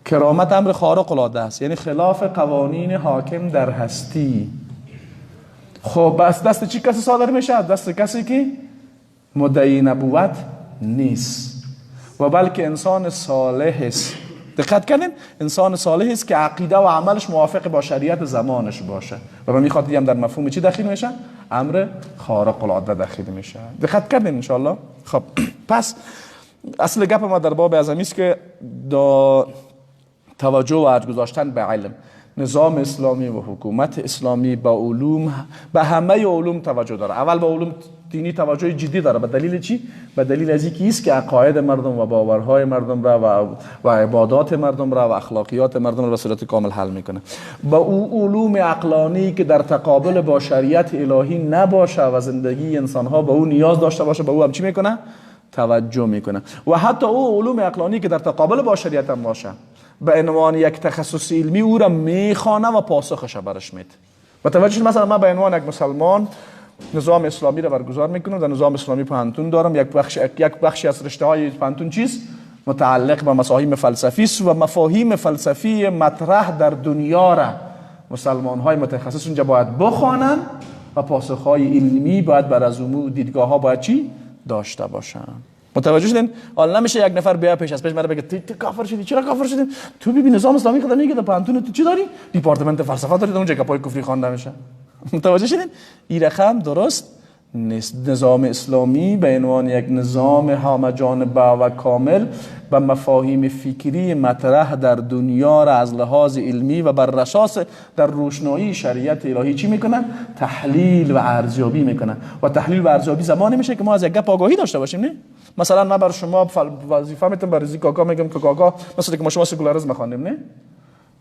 کرامت امر خارق العاده است، یعنی خلاف قوانین حاکم در هستی. خب بس دست چی کسی صادر میشه؟ دست کسی که مدعی نبوت نیست و بلکه انسان صالح است. دقت کنین، انسان صالح است که عقیده و عملش موافق با شریعت زمانش باشه و به میخواد هم در مفهوم چی داخل میشه؟ امر خارق العاده داخل میشه. دقت کردین انشالله؟ خب پس اصل گپ ما در باب اعظمی است که توجه و ارج گذاشتن به علم، نظام اسلامی و حکومت اسلامی به علوم، به همه علوم توجه داره. اول به علوم دینی توجه جدی داره. به دلیل چی؟ به دلیل از اینکه است که عقاید مردم و باورهای مردم را و عبادات مردم را و اخلاقیات مردم را به صورت کامل حل میکنه. با او علوم عقلانی که در تقابل با شریعت الهی نباشه و زندگی انسانها به او نیاز داشته باشه، به او هم چی میکنه؟ توجه میکنه. و حتی او علوم عقلانی که در تقابل با شریعت هم باشه، به عنوان یک تخصص علمی او را میخوانه و پاسخش برش میده. متوجه شد؟ مثلا من به عنوان یک مسلمان نظام اسلامی را برگزار میکنم، در نظام اسلامی پوهنتون دارم، یک بخشی از رشته های پوهنتون چیز متعلق به مفاهیم فلسفی است و مفاهیم فلسفی مطرح در دنیا را مسلمان های متخصص اونجا باید بخوانن و پاسخ های علمی باید بر از امور دیدگاه ها باید چی داشته باشن. متوجه شدین؟ حالا نمیشه یک نفر بیا پیش از پیش مرا بگه تو کافر شدی، چرا کافر شدی؟ تو ببین نظام اسلامی خدا میگه در پوهنتون تو چی داری؟ دیپارتمنت فلسفه داری، اونجا گپای کفری خوانده میشه. متوجه شدین؟ این رقم درست نیست. نظام اسلامی به عنوان یک نظام همه جانبه و کامل و مفاهیم فکری مطرح در دنیا را از لحاظ علمی و بر اساس در روشنایی شریعت الهی چی میکنن؟ تحلیل و ارزیابی میکنن. و تحلیل و ارزیابی زمانی میشه که ما از یک گپ آگاهی داشته باشیم، نه؟ مثلا من بر شما وظیفه میتم، بر رضی کاکا میگم که کاکا مثلا که ما شما سکولاریسم خواندیم، نه؟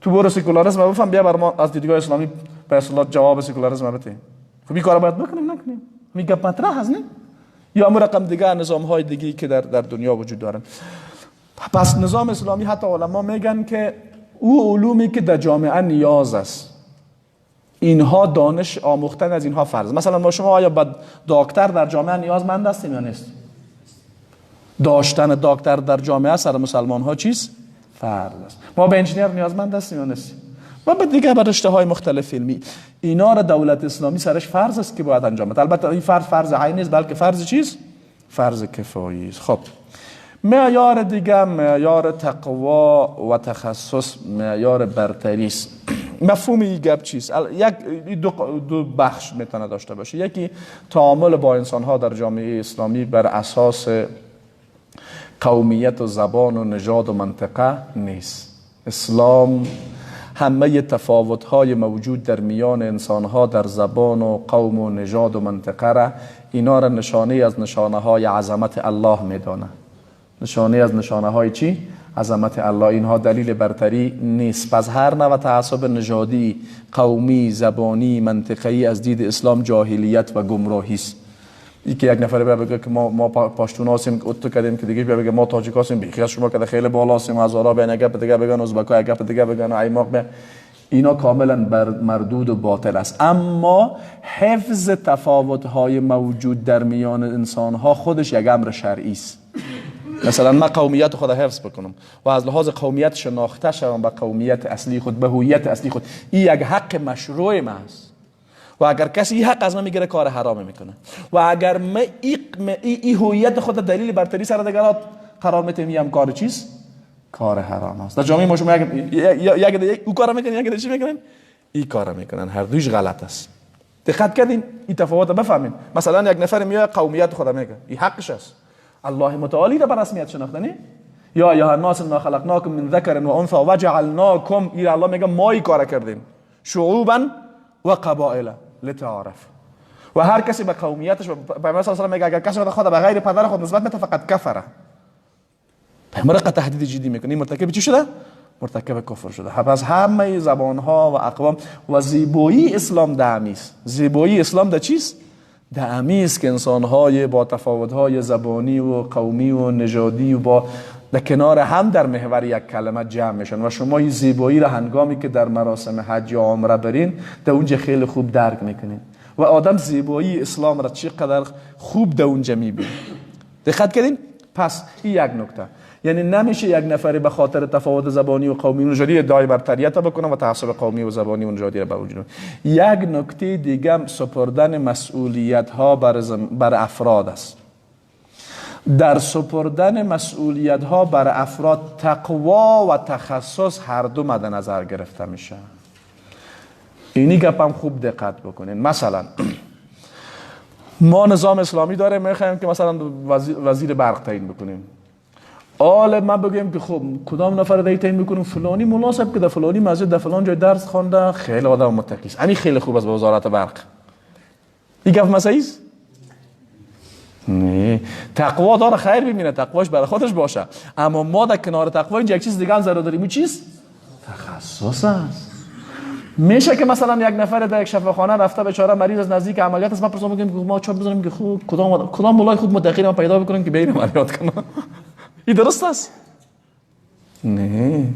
تو برو سکولاریسم بفهم، بیا بر ما از دیدگاه اسلامی به اصطلاح جواب سکولاریسم بده. خب این کارو باید بکنیم نکنیم؟ میگه مطرح هست، نه؟ یا امر رقم دیگه نظام های دیگه که در دنیا وجود دارن. پس نظام اسلامی حتی علما میگن که او علومی که در جامعه نیاز است، اینها دانش آموختن از اینها فرض. مثلا ما شما آیا با دکتر در جامعه نیازمند هستیم یا نیست؟ داشتن دکتر در جامعه سر مسلمان ها چیست؟ فرض است. ما به انجینیر نیازمند هستیم یا نیستیم؟ و به دیگه به رشته های مختلف علمی، اینا را دولت اسلامی سرش فرض است که باید انجام بده. البته این فرض فرض عین نیست، بلکه فرض چیست؟ فرض کفایی است. خب معیار دیگه معیار تقوا و تخصص، معیار برتری است. مفهوم این گپ چیست؟ یک دو بخش میتونه داشته باشه. یکی تعامل با انسان ها در جامعه اسلامی بر اساس قومیت و زبان و نژاد و منطقه نیست. اسلام همه تفاوت‌های موجود در میان انسان‌ها در زبان و قوم و نژاد و منطقه را، اینا را نشانه از نشانه‌های عظمت الله می‌دانه. نشانه از نشانه‌های چی؟ عظمت الله. اینها دلیل برتری نیست. پس هر نوع تعصب نژادی، قومی، زبانی، منطقه‌ای از دید اسلام جاهلیت و گمراهی است. ای که یک نفر بیا بگه که ما پاشتون هستیم اتو کردیم، که دیگه بیا بگه ما تاجیک هستیم، بیخی از شما که خیلی بالا هستیم، هزارا بیان یک گپ دیگه بگن، ازبکا یک گپ دیگه بگن، ایماق بیا، اینا کاملا بر مردود و باطل است. اما حفظ تفاوت‌های موجود در میان انسان‌ها خودش یک امر شرعی است. مثلا من قومیت خود حفظ بکنم و از لحاظ قومیت شناخته شوم به قومیت اصلی خود، به هویت اصلی خود، این یک حق مشروع من است. و اگر کسی این حق از من میگیره کار حرام میکنه. و اگر من ای هویت خود دلیل برتری سر دیگران قرار میتیم، این هم کار چیز؟ کار حرام است. در جامعه ما شما یک او کار میکنن، یک چی میکنن؟ این کار میکنن، هر دویش غلط است. دقت کردین؟ این تفاوت بفهمین. مثلا یک نفر میاد قومیت خود میگه، این حقش است. الله متعالی را به رسمیت شناخته، نه؟ یا ایها الناس انا خلقناکم من ذکر و انثی وجعلناکم، این الله میگه ما این کار کردیم، شعوبا و قبائل لتعارف. و هر کسی به قومیتش، پیامبر صلی الله علیه و میگه اگر کسی خود به غیر پدر خود نسبت میده فقط کفره. پیامبر تهدید جدی میکنه، این مرتکب چی شده؟ مرتکب کفر شده. پس همه زبانها و اقوام و زیبایی اسلام دعمی است. زیبایی اسلام در چیست؟ دعمی است که انسانهای با تفاوت‌های زبانی و قومی و نژادی و با در کنار هم در محور یک کلمه جمع میشن و شما این زیبایی را هنگامی که در مراسم حج یا عمره برین در اونجا خیلی خوب درک میکنین و آدم زیبایی اسلام را چقدر خوب در اونجا میبینه. دقت کردین؟ پس این یک نکته، یعنی نمیشه یک نفری به خاطر تفاوت زبانی و قومی و نژادی ادعای برتریت بکنه و تعصب قومی و زبانی و نژادی را به وجود. یک نکته دیگه سپردن مسئولیت ها بر افراد است. در سپردن مسئولیت ها بر افراد تقوا و تخصص هر دو مد نظر گرفته میشه. اینی گپ هم خوب دقت بکنین. مثلا ما نظام اسلامی داریم، میخوایم که مثلا وزیر برق تعیین بکنیم. آل ما بگیم که خب کدام نفر دیگه تعیین بکنیم؟ فلانی مناسب که در فلانی مسجد در فلان جای درس خوانده، خیلی آدم متقی است، همین خیلی خوب است به وزارت برق. این گپ مسئله است؟ نه، تقوا داره، خیر ببینه، تقواش برای خودش باشه، اما ما در کنار تقوا اینجا یک چیز دیگه هم ضرور داریم. این چیز تخصص است. میشه که مثلا یک نفر در یک شفاخانه رفته بیچاره مریض از نزدیک عملیات است، ما پرسون بگیم که ما چه بزنیم که خوب کدام مولای خوب متقی ما پیدا بکنیم که بین عملیات کنه. این درست است؟ نه.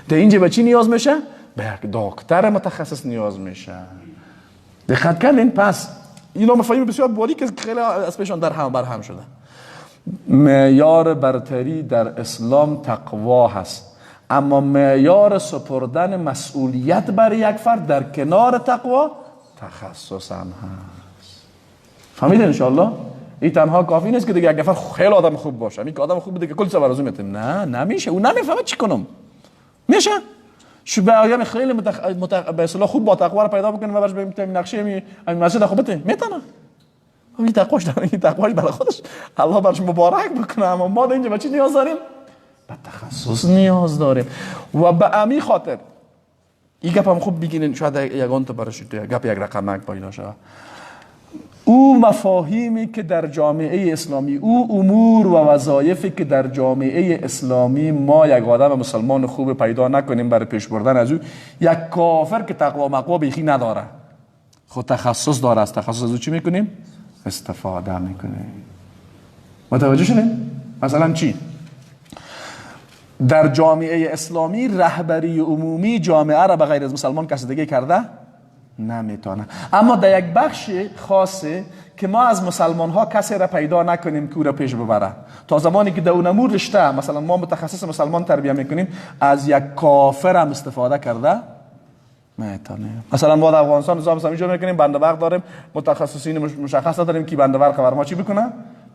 در اینجا به چی نیاز میشه؟ به یک دکتر متخصص نیاز میشه. دقت کردین؟ پس اینا مفاهیم بسیار باریک که خیلی از پیشان در هم بر هم شده. معیار برتری در اسلام تقوا هست، اما معیار سپردن مسئولیت برای یک فرد در کنار تقوا تخصص هم هست. فهمیدین انشالله؟ این تنها کافی نیست که دیگه یک نفر خیلی آدم خوب باشه، این که آدم خوب دیگه کل سوار ازو میتیم. نه، نمیشه. او نمیفهمه چی کنم. میشه شو به آدم خیلی به اصطلاح خوب با تقوا رو پیدا بکنیم و برش بگیم نقشه می مسجد خوب بده، میتونه. این تقواش داره، این تقواش برای خودش الله برش مبارک بکنه، اما ما اینجا به چی نیاز داریم؟ به تخصص نیاز داریم. و به امی خاطر این گپ هم خوب بگیرین، شاید یگان تا برش گپ یک رقمک پیدا شود. او مفاهیمی که در جامعه اسلامی، او امور و وظایفی که در جامعه اسلامی ما یک آدم مسلمان خوب پیدا نکنیم برای پیش بردن از او، یک کافر که تقوا مقوا بیخی نداره، خود تخصص داره، از تخصص از او چی میکنیم؟ استفاده میکنیم. متوجه شدیم؟ مثلا چی؟ در جامعه اسلامی رهبری عمومی جامعه را به غیر از مسلمان کس دیگه کرده نمیتونه. اما در یک بخش خاصه که ما از مسلمان ها کسی را پیدا نکنیم که او را پیش ببره، تا زمانی که در اون امور رشته مثلا ما متخصص مسلمان تربیه میکنیم، از یک کافر هم استفاده کرده میتونه. مثلا ما در افغانستان نظام اسلامی جور میکنیم، بنده برق داریم، متخصصین مشخص نداریم که بنده برق بر ما چی بکنه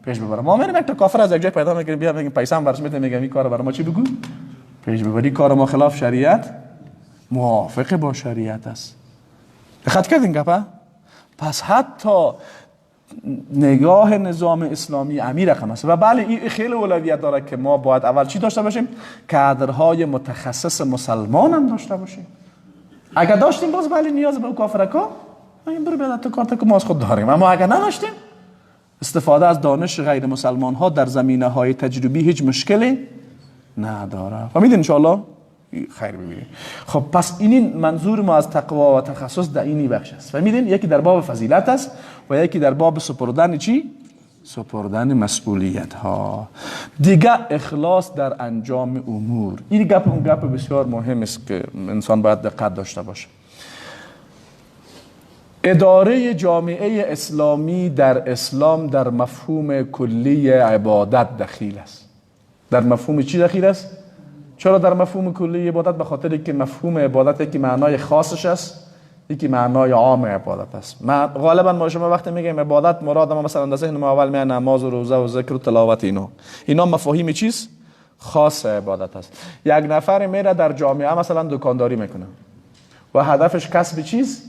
پیش ببره. ما میریم یک تا کافر از یک جای پیدا میکنیم، بیا میگیم پیسه هم برش میدیم، میگیم این کارو بر ما چی بگو پیش ببری، کار ما خلاف شریعت موافق با شریعت است. دقت کردین گپه؟ پس حتی نگاه نظام اسلامی امیر رقم است. و بله این خیلی اولویت داره که ما باید اول چی داشته باشیم؟ کادرهای متخصص مسلمان هم داشته باشیم. اگر داشتیم باز بله نیاز به کافرکا این برو بیاد تو کارت که ما از خود داریم، اما اگر نداشتیم استفاده از دانش غیر مسلمان ها در زمینه های تجربی هیچ مشکلی نداره. فهمیدین انشاءالله؟ خیر ببینید. خب پس این منظور ما از تقوا و تخصص در اینی بخش است. فهمیدین؟ یکی در باب فضیلت است و یکی در باب سپردن چی؟ سپردن مسئولیت ها. دیگه اخلاص در انجام امور. این گپ اون گپ بسیار مهم است که انسان باید دقت داشته باشه. اداره جامعه اسلامی در اسلام در مفهوم کلی عبادت دخیل است. در مفهوم چی دخیل است؟ چرا در مفهوم کلی عبادت؟ به خاطر که مفهوم عبادت یکی معنای خاصش است، یکی معنای عام عبادت است. ما غالبا ما شما وقتی میگیم عبادت، مراد ما مثلا در ذهن ما اول میاد نماز و روزه و ذکر و تلاوت، اینا مفاهیم چیز خاص عبادت است. یک نفر میره در جامعه مثلا دکانداری میکنه و هدفش کسب چیز؟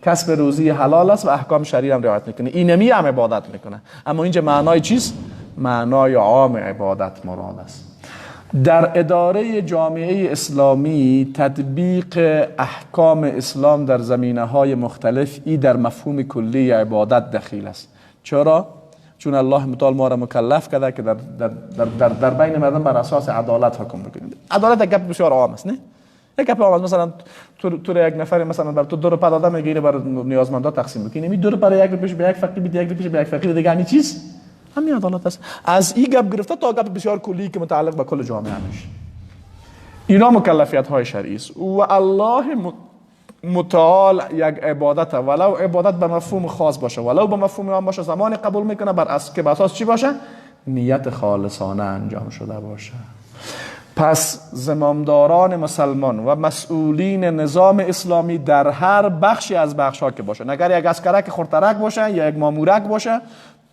کسب روزی حلال است و احکام شرعی هم رعایت میکنه، اینمی هم عبادت میکنه. اما اینجا معنای چیز؟ معنای عام عبادت مراد است. در اداره جامعه اسلامی تطبیق احکام اسلام در زمینه های مختلف ای در مفهوم کلی عبادت دخیل است. چرا؟ چون الله متعال ما را مکلف کرده که در, در, در, در, در بین مردم بر اساس عدالت حکم بکنیم. عدالت یک گپ بسیار عام است، نه؟ یک گپ عام است. مثلا تو یک نفر مثلا بر تو دو روپه داده میگه اینو بر نیازمندا تقسیم بکنی، می دو روپه یک روپیش به یک فقیر بده، یک روپیش به یک فقیر دیگه، همین چیز همین عدالت است. از این گپ گرفته تا گپ بسیار کلی که متعلق به کل جامعه میشه. اینا مکلفیت های شرعی است. و الله متعال یک عبادت، ولو عبادت به مفهوم خاص باشه ولو به مفهوم عام باشه، زمان قبول میکنه بر اساس که بر اساس چی باشه؟ نیت خالصانه انجام شده باشه. پس زمامداران مسلمان و مسئولین نظام اسلامی در هر بخشی از بخش‌ها که باشه، اگر یک عسکرک خردترک باشه یا یک مامورک باشه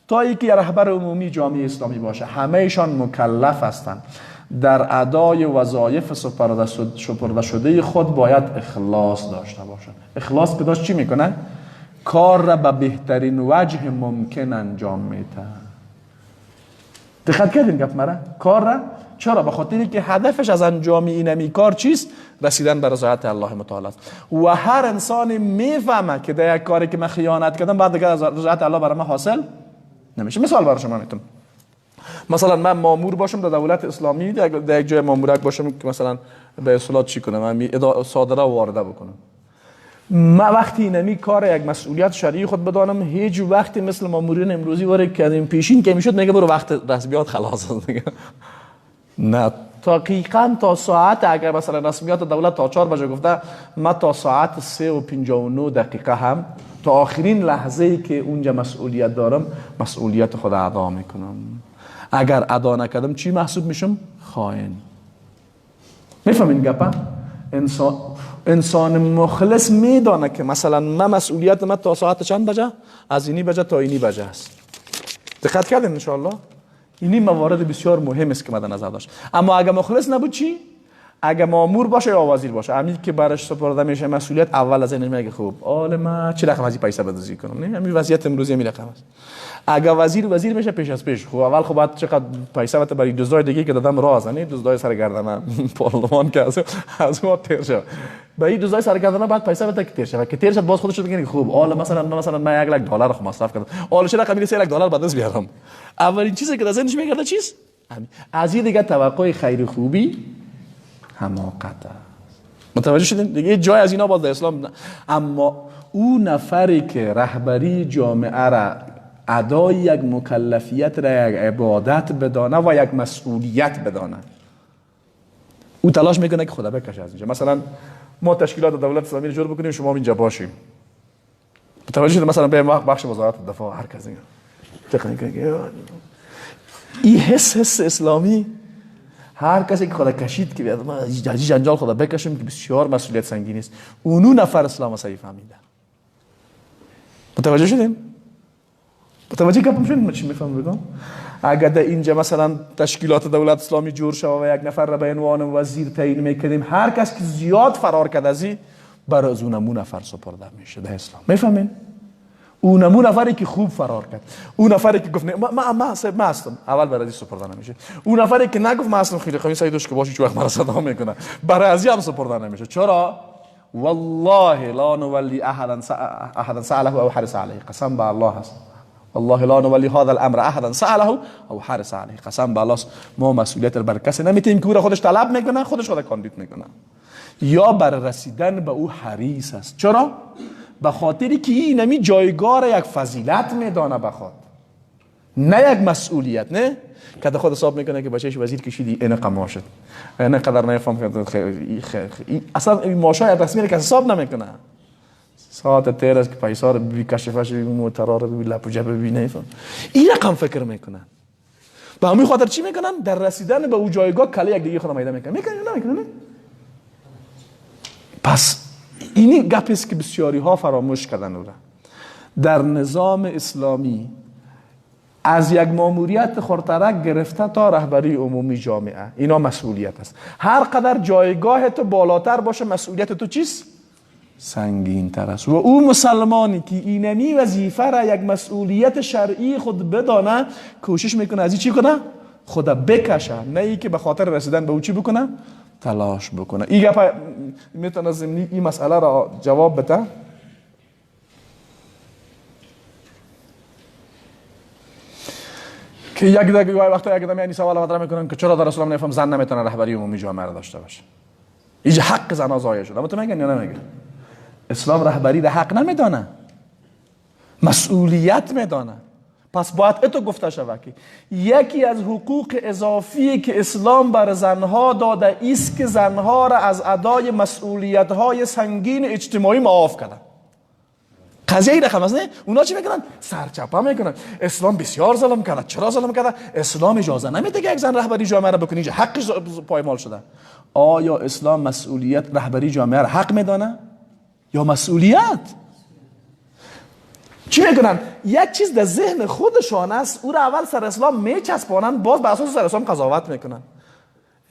تا اینکه رهبر عمومی جامعه اسلامی باشه، همه ایشان مکلف هستند در ادای وظایف سپرده شده خود باید اخلاص داشته باشند. اخلاص که داشت چی میکنه؟ کار را به بهترین وجه ممکن انجام میده. دقت کردین گپ مرا؟ کار را چرا؟ به خاطر که هدفش از انجام اینمی کار چیست؟ رسیدن به رضایت الله متعال است. و هر انسانی میفهمه که در یک کاری که من خیانت کردم بعد دیگه رضایت الله برای من حاصل نمیشه. مثال برای شما میتونم، مثلا من مامور باشم در دولت اسلامی، در یک جای مامورک باشم که مثلا به اصطلاح چی کنم، من صادره و وارده بکنم. من وقتی اینمی کار یک مسئولیت شرعی خود بدانم، هیچ وقتی مثل مامورین امروزی وارد کردیم پیشین که میشد میگه برو وقت رسمیات خلاص دیگه. نه، دقیقاً تا ساعت، اگر مثلا رسمیات دولت تا 4 بجه گفته، من تا ساعت 3:59 هم تا آخرین لحظه ای که اونجا مسئولیت دارم مسئولیت خود ادا میکنم. اگر ادا نکردم چی محسوب میشم؟ خائن. میفهمین گپا؟ انسان مخلص میدانه که مثلا من مسئولیت من تا ساعت چند بجه؟ از اینی بجه تا اینی بجه است. دقت کردین انشاءالله؟ اینی موارد بسیار مهم است که مد نظر داشت. اما اگر مخلص نبود چی؟ اگر مامور باشه یا وزیر باشه، همین که برش سپرده میشه مسئولیت، اول از این میگه خوب آل ما چه رقم از این پیسه بدزدی کنم؟ نه، همین وضعیت امروزی همین رقم است. اگر وزیر میشه پیش از پیش، خب اول خب بعد چقدر پیسه بده برای دزدای دیگه که دادم راز، نه دزدای سر گردنم پارلمان که از ما تیر شد، به این دزدای سر گردنم بعد پیسه بده که تیر شد، که تیر شد باز خودش بگه خوب آل مثلا من 1 لک دلار خو مصرف کردم، آل چه رقم 3 لک دلار بعد از بیارم. اولین چیزی که در ذهنش میگرده چیست؟ از این دیگه توقع خیر خوبی حماقت است. متوجه شدین؟ دیگه جای از اینا باز در اسلام نه. اما او نفری که رهبری جامعه را ادای یک مکلفیت را یک عبادت بدانه و یک مسئولیت بدانه، او تلاش میکنه که خدا بکشه از اینجا. مثلا ما تشکیلات دولت اسلامی رو جور بکنیم، شما اینجا باشیم. متوجه شدین؟ مثلا به بخش وزارت دفاع هر کس دیگه این حس اسلامی، هر کسی که خدا کشید که بیاد ما از جنجال خدا بکشیم که بسیار مسئولیت سنگین است، اونو نفر اسلام صحیح فهمیده. متوجه شدین؟ متوجه گپم شدین؟ من چی میفهم بگم؟ اگر در اینجا مثلا تشکیلات دولت اسلامی جور شود و یک نفر را به عنوان وزیر تعیین میکردیم، هر کس که زیاد فرار کرد از این، بر از اونمو نفر سپرده میشه در اسلام. میفهمین؟ اونمو نفری که خوب فرار کرد، اون نفری که گفت نه ما ما ما هستم، اول برای سپرده نمیشه. اون نفری که نگفت ما هستم، خیلی خوبی سیدش که باشه چه وقت مرا صدا میکنه، برای از هم سپرده نمیشه. چرا؟ والله لا نولی احدا سأله او حرص علیه. قسم به الله هست، والله لا نولی هذا الامر احدا سأله او حرص علیه. قسم به الله ما مسئولیت بر کسی نمیتیم که او را خودش طلب میکنه، خودش خود کاندید میکنه یا بر رسیدن به او حریص است. چرا؟ به خاطری که این نمی جایگاه یک فضیلت میدانه بخواد، نه یک مسئولیت. نه که خود حساب میکنه که بچهش وزیر کشیدی این قما شد، این قدر نفهم که اصلا این ماشای رسمی که حساب نمیکنه. ساعت تیر است که پیسا رو بی کشفش بی موترا رو بی لپوجه بی نفهم این رقم فکر میکنن. به همین خاطر چی میکنن؟ در رسیدن به او جایگاه کله یک دیگه خود میده میکنن. میکنن نمیکنن. پس اینی گپ است که بسیاری ها فراموش کردن او را. در نظام اسلامی از یک ماموریت خردترک گرفته تا رهبری عمومی جامعه، اینا مسئولیت است. هر قدر جایگاه تو بالاتر باشه، مسئولیت تو چیست؟ سنگین تر است. و او مسلمانی که اینمی وظیفه را یک مسئولیت شرعی خود بدانه، کوشش میکنه از این چی کنه؟ خدا بکشه، نه ای که به خاطر رسیدن به او چی بکنه؟ تلاش بکنه. این گپ میتونه ضمنی این مسئله را جواب بده. که یک دقیقه وقتا یک دم یعنی سوال مطرح میکنن که چرا در اسلام نفهم زن نمیتونه رهبری عمومی جامعه را داشته باشه، اینجا حق زنها ضایع شده. اما تو میگن یا نمیگن؟ اسلام رهبری را حق نمیدانه، مسئولیت میدانه. پس باید اتو گفته شود که یکی از حقوق اضافی که اسلام بر زنها داده ایست که زنها را از ادای مسئولیت های سنگین اجتماعی معاف کرده. قضیه ای رقم است نه؟ اونا چی میکنن؟ سرچپه میکنن. اسلام بسیار ظلم کرده. چرا ظلم کرده؟ اسلام اجازه نمیده که یک زن رهبری جامعه را بکنه، اینجا حقش پایمال شده. آیا اسلام مسئولیت رهبری جامعه را حق میدانه یا مسئولیت؟ چی میکنن؟ یک چیز در ذهن خودشان است، او را اول سر اسلام میچسبانن، باز به اساس سر اسلام قضاوت میکنن.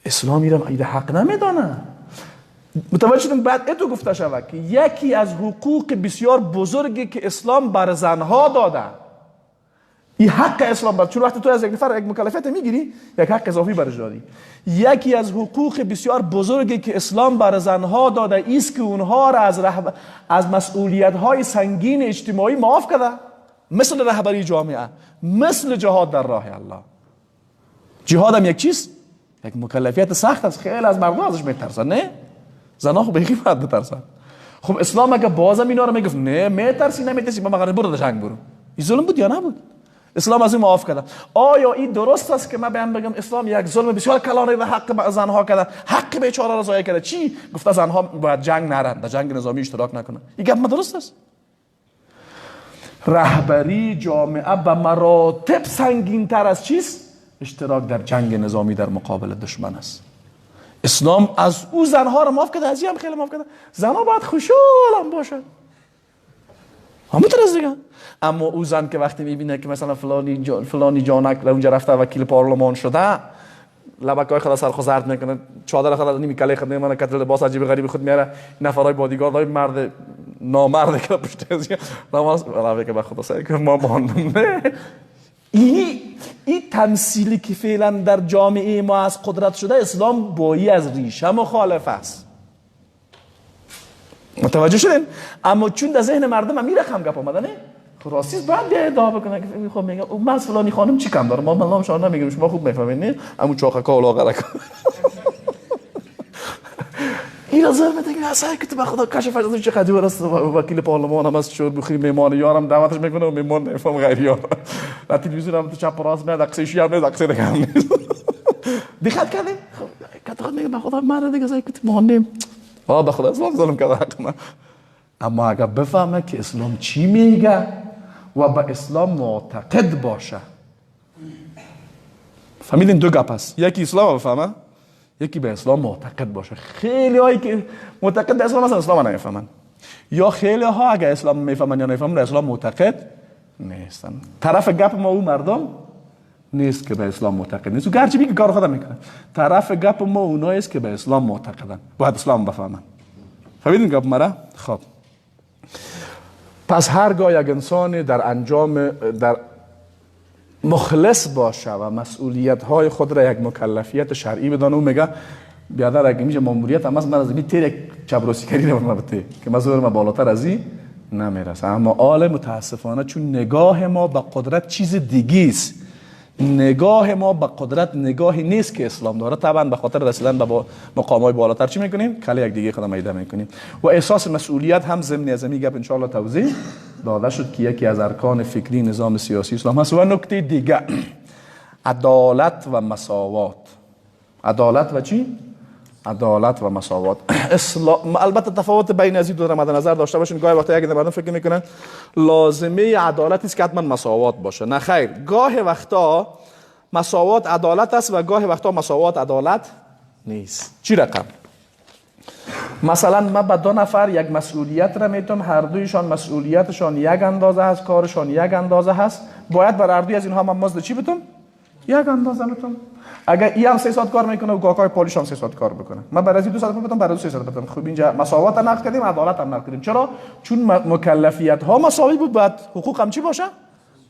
اسلام ایره حق نمیدانه. متوجه شدن؟ بعد اتو گفته شود که یکی از حقوق بسیار بزرگی که اسلام بر زنها داده، این حق اسلام بر، چون وقتی تو از یک نفر یک مکلفیت میگیری یک حق اضافی برش دادی. یکی از حقوق بسیار بزرگی که اسلام بر زنها داده ایست که اونها را از مسئولیت های سنگین اجتماعی معاف کرده، مثل رهبری جامعه، مثل جهاد در راه الله. جهاد هم یک چیز، یک مکلفیت سخت است، خیلی از مردم ازش میترسن، نه؟ زنها خب بیخی باید بترسن. خب اسلام اگه بازم اینا رو میگفت نه میترسی نمیترسی، ما مگر برو در جنگ برو، این ظلم بود یا نبود؟ اسلام از این معاف کرده. آیا این درست است که من بیام بگم اسلام یک ظلم بسیار کلانه و حق زنها کرده، حق بیچاره را ضایع کرده؟ چی گفته؟ زنها باید جنگ نرن، در جنگ نظامی اشتراک نکنن. این گپ ما درست است؟ رهبری جامعه به مراتب سنگین تر از چیست؟ اشتراک در جنگ نظامی در مقابل دشمن است. اسلام از او زنها را معاف کرده، از این هم خیلی معاف کرده. زنها باید خوشحال هم باشن، همونطور از دیگه. اما او زن که وقتی میبینه که مثلا فلانی جانک اونجا رفته وکیل پارلمان شده، لبکای خود سر خود زرد میکنه، چادر خود نیمی کله خود میمونه، کتل لباس عجیب غریب خود میاره، نفرای بادیگارد های مرد نامرد که پشت از نماز علاوه که به خدا سعی که ما ماندم. این تمثیلی که فعلا در جامعه ما از قدرت شده، اسلام بایی از ریشه مخالف است. متوجه شدین؟ اما چون در ذهن مردم هم میرخم گپ آمده، نه؟ راستی باید بیا ادعا بکنه که خب میگم من از فلانی خانم چی کم دارم، ما من نامش نمیگم، شما خوب میفهمین نه؟ همون چاخکا و لاغرک این را زر میده که اصلا که تو به خدا کشف از چه قدی است، وکیل پارلمان هم از شور بخری میمان یارم دعوتش میکنه و میمان نفهم غیر یار در تلویزیون هم تو چپ راست میاد، قصه شی هم نیست، قصه دیگه هم نیست. دقت کردین؟ خب کت میگه به خدا مرد دیگه سعی که مانیم آه به خدا اسلام ظلم کرده حق من. اما اگر بفهمه که اسلام چی میگه و به اسلام معتقد باشه، فهمیدین؟ دو گپ است، یکی اسلام بفهمه، یکی به اسلام معتقد باشه. خیلی هایی که معتقد به اسلام هستن اسلام نمیفهمن، یا خیلی ها اگر اسلام میفهمن یا نمیفهمن به اسلام معتقد نیستن. طرف گپ ما او مردم نیست که به اسلام معتقد نیست، و گرچه میگه کار خودم میکنه. طرف گپ ما اونایی است که به اسلام معتقدن، باید اسلام بفهمن. فهمیدین گپ مرا؟ خب پس هرگاه یک انسان در انجام در مخلص باشه و مسئولیت های خود را یک مکلفیت شرعی بدانه، او میگه بیادر اگه میشه ماموریت هم از من از این تیر یک چبروسی کری نبرم بته که مزور ما بالاتر از این نمیرسه. اما آل متاسفانه چون نگاه ما به قدرت چیز دیگه است، نگاه ما به قدرت نگاهی نیست که اسلام داره، طبعا به خاطر رسیدن به مقام های بالاتر چی میکنیم؟ کله یک دیگه خودم ایده میکنیم. و احساس مسئولیت هم ضمن از این گپ ان شاء الله توضیح داده شد که یکی از ارکان فکری نظام سیاسی اسلام هست. و نکته دیگه، عدالت و مساوات. عدالت و چی؟ عدالت و مساوات. اسلام البته تفاوت بین از این دو را مد نظر داشته باشین. گاهی وقتا یک مردم فکر میکنن لازمه عدالت است که حتما مساوات باشه. نه خیر، گاه وقتا مساوات عدالت است و گاه وقتا مساوات عدالت نیست. چی رقم؟ مثلا من به دو نفر یک مسئولیت را میتم، هر دویشان مسئولیتشان یک اندازه هست، کارشان یک اندازه هست، باید بر هر دوی از اینها من مزد چی بتم؟ یک اندازه بتم. اگر ای هم 3 ساعت کار میکنه و کاکای پالیش هم 3 ساعت کار بکنه، من برای 2 ساعت بدم، برای 3 ساعت بدم. خب اینجا مساوات نقد کردیم، عدالت هم نقد کردیم. چرا؟ چون مکلفیت ها مساوی بود، باید حقوق هم چی باشه؟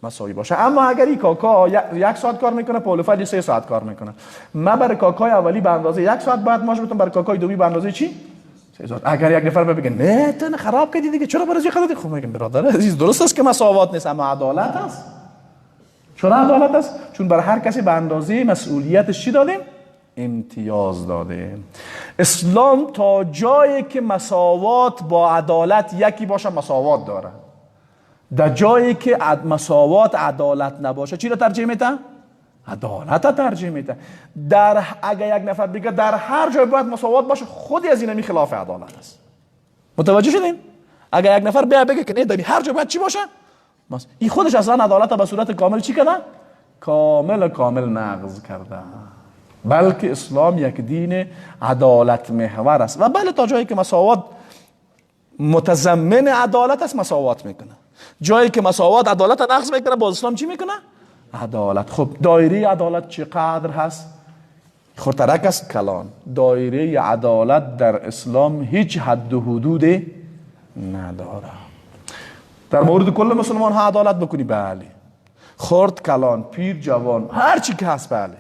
مساوی باشه. اما اگر این کاکا 1 ساعت کار میکنه، پولفالی 3 ساعت کار میکنه، من برای کاکای اولی به اندازه 1 ساعت باید ماش بدم، برای کاکای دومی به اندازه چی؟ 3 ساعت. اگر یک نفر بگه نه تو خراب کردی دیگه، چرا برای خودت؟ خب میگم برادر عزیز، درست است که مساوات نیست، اما عدالت است. چرا عدالت است؟ چون بر هر کسی به اندازه مسئولیتش چی دادیم؟ امتیاز دادیم. اسلام تا جایی که مساوات با عدالت یکی باشه مساوات داره، در جایی که مساوات عدالت نباشه چی را ترجیح میده؟ عدالت ترجیح میده. در اگه یک نفر بگه در هر جای باید مساوات باشه، خودی از اینمی خلاف عدالت است. متوجه شدین؟ اگه یک نفر بیا بگه که نه در هر جای باید چی باشه؟ این خودش اصلا عدالت به صورت کامل چی کرده؟ کامل کامل نقض کرده. بلکه اسلام یک دین عدالت محور است و بله تا جایی که مساوات متضمن عدالت است مساوات میکنه، جایی که مساوات عدالت نقض میکنه باز اسلام چی میکنه؟ عدالت. خب دایره عدالت چقدر هست؟ خورترک است کلان. دایره عدالت در اسلام هیچ حد و حدود نداره. در مورد کل مسلمان ها عدالت بکنی، بله. خرد کلان، پیر جوان، هر چی که هست، بله.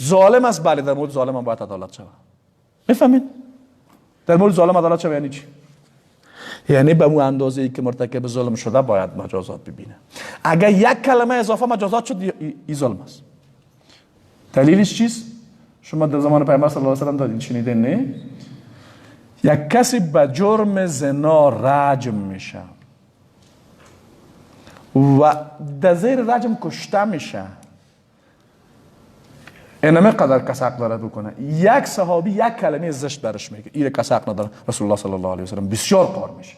ظالم است، بله، در مورد ظالم هم باید عدالت شود. میفهمین؟ در مورد ظالم عدالت شود یعنی چی؟ یعنی به اون اندازه ای که مرتکب ظلم شده باید مجازات ببینه. اگر یک کلمه اضافه مجازات شد، این ظلم است. دلیلش چیست؟ شما در زمان پیامبر صلی الله علیه و سلم دادین شنیدین نه؟ یک کسی به جرم زنا رجم میشه و در زیر رجم کشته میشه، اینمه قدر کس حق داره بکنه. یک صحابی یک کلمه زشت برش میگه، این کس حق نداره. رسول الله صلی الله علیه و سلم بسیار قار میشه.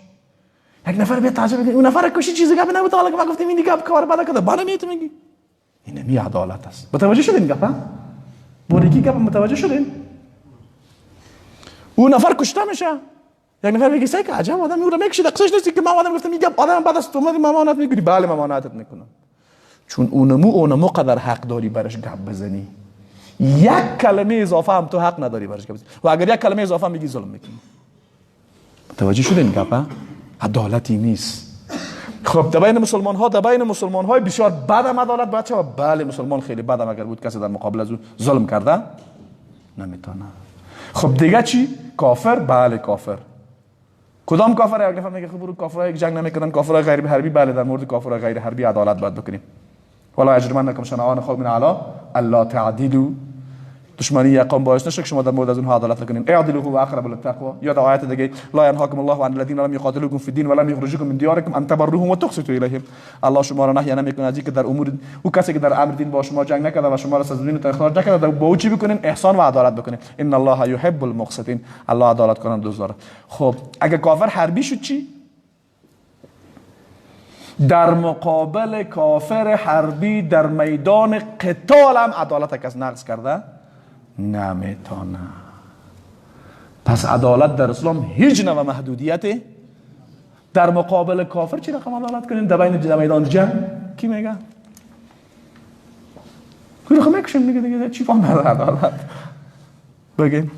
یک نفر بیا تعجب میکنه، اون نفر کشی چیزی گپ نبود، حالا که ما گفتیم این دیگه کار بد کرده، بالا میت میگی. اینمی عدالت است. متوجه شدین گپ؟ بوریکی گپ متوجه شدین؟ اون نفر کشته میشه، یک نفر میگه سیک عجب آدم، او رو میکشه، قصهش نیست که ما آدم گفتم میگم آدم بعد از تو ممانعت میگیری. بله ممانعتت میکنم، چون اونمو قدر حق داری برش گپ بزنی. یک کلمه اضافه هم تو حق نداری برش گپ بزنی، و اگر یک کلمه اضافه میگی ظلم میکنی. متوجه شدین گپ؟ عدالتی نیست. خب در بین مسلمان ها، در بین مسلمان های بسیار بد هم عدالت باید شود. بله مسلمان خیلی بد هم اگر بود کسی در مقابل از او ظلم کرده نمیتونه. خب دیگه چی؟ کافر؟ بله کافر. کدام کافر؟ یک نفر میگه خب برو کافرای جنگ نمیکنن، کافرای غیر حربی. بله در مورد کافرای غیر حربی عدالت باید بکنیم. ولا یجرمنکم شنآن قوم علی الا تعدلوا. دشمنی یک قوم باعث نشه که شما در مورد از اونها عدالت نکنین. اعدلوا هو اقرب للتقوا. یا در آیت دیگه لا ینهاکم الله عن الذین لم یقاتلوکم فی الدین ولم یخرجوکم من دیارکم ان تبروهم وتقسطوا الیهم. الله شما را نهی نمیکنه از اینکه در امور او کسی که در امر دین با شما جنگ نکرده و شما را از دین اخراج نکرده با او چی بکنین؟ احسان و عدالت بکنین. ان الله یحب المقسطین. الله عدالت کننده دوست داره. خب اگه کافر حربی شد چی؟ در مقابل کافر حربی در میدان قتال هم عدالت کس نقض کرده نمیتونه. پس عدالت در اسلام هیچ نوع محدودیت. در مقابل کافر چی رقم عدالت کنیم؟ در بین میدان جنگ کی میگه؟ کی رقم میکشیم دیگه، دیگه چی فهم نداره عدالت؟ بگیم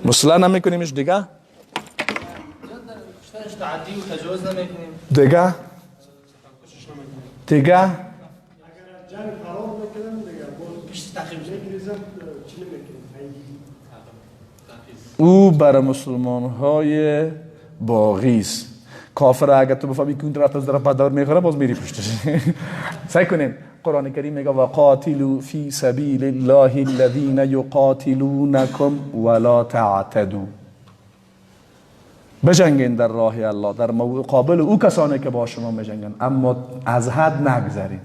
مثلا نمیکنیمش دیگه، دیگه دیگه او بر مسلمان های باغی است. کافر اگر تو بفهمی که اون طرف از طرف دار میخوره باز میری پشتش. سعی کنین قرآن کریم میگه وقاتلوا فی سبیل الله الذین یقاتلونکم ولا تعتدوا. بجنگین در راه الله در مقابل او کسانی که با شما میجنگن، اما از حد نگذرین.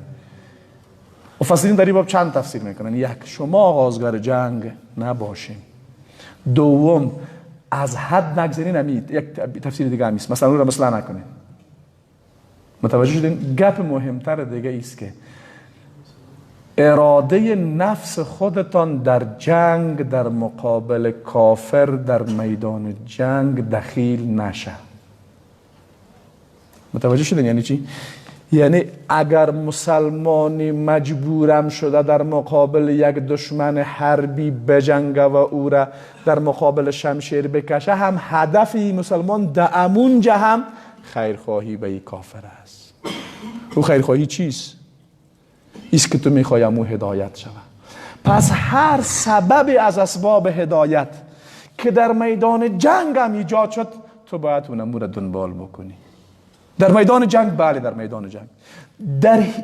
مفسرین در این باب چند تفسیر میکنن. یک، شما آغازگر جنگ نباشین. دوم، از حد نگذرین. امید یک تفسیر دیگه هم است، مثلا اون را مثلا نکنین. متوجه شدین؟ گپ مهمتر دیگه ایست که اراده نفس خودتان در جنگ در مقابل کافر در میدان جنگ دخیل نشه. متوجه شدین یعنی چی؟ یعنی اگر مسلمانی مجبورم شده در مقابل یک دشمن حربی بجنگه و او را در مقابل شمشیر بکشه، هم هدف مسلمان در امونجا هم خیرخواهی به این کافر است. او خیرخواهی چیست؟ ایست که تو میخوای امو هدایت شود. پس هر سبب از اسباب هدایت که در میدان جنگ هم ایجاد شد، تو باید اونمو را دنبال بکنی. در میدان جنگ، بله در میدان جنگ.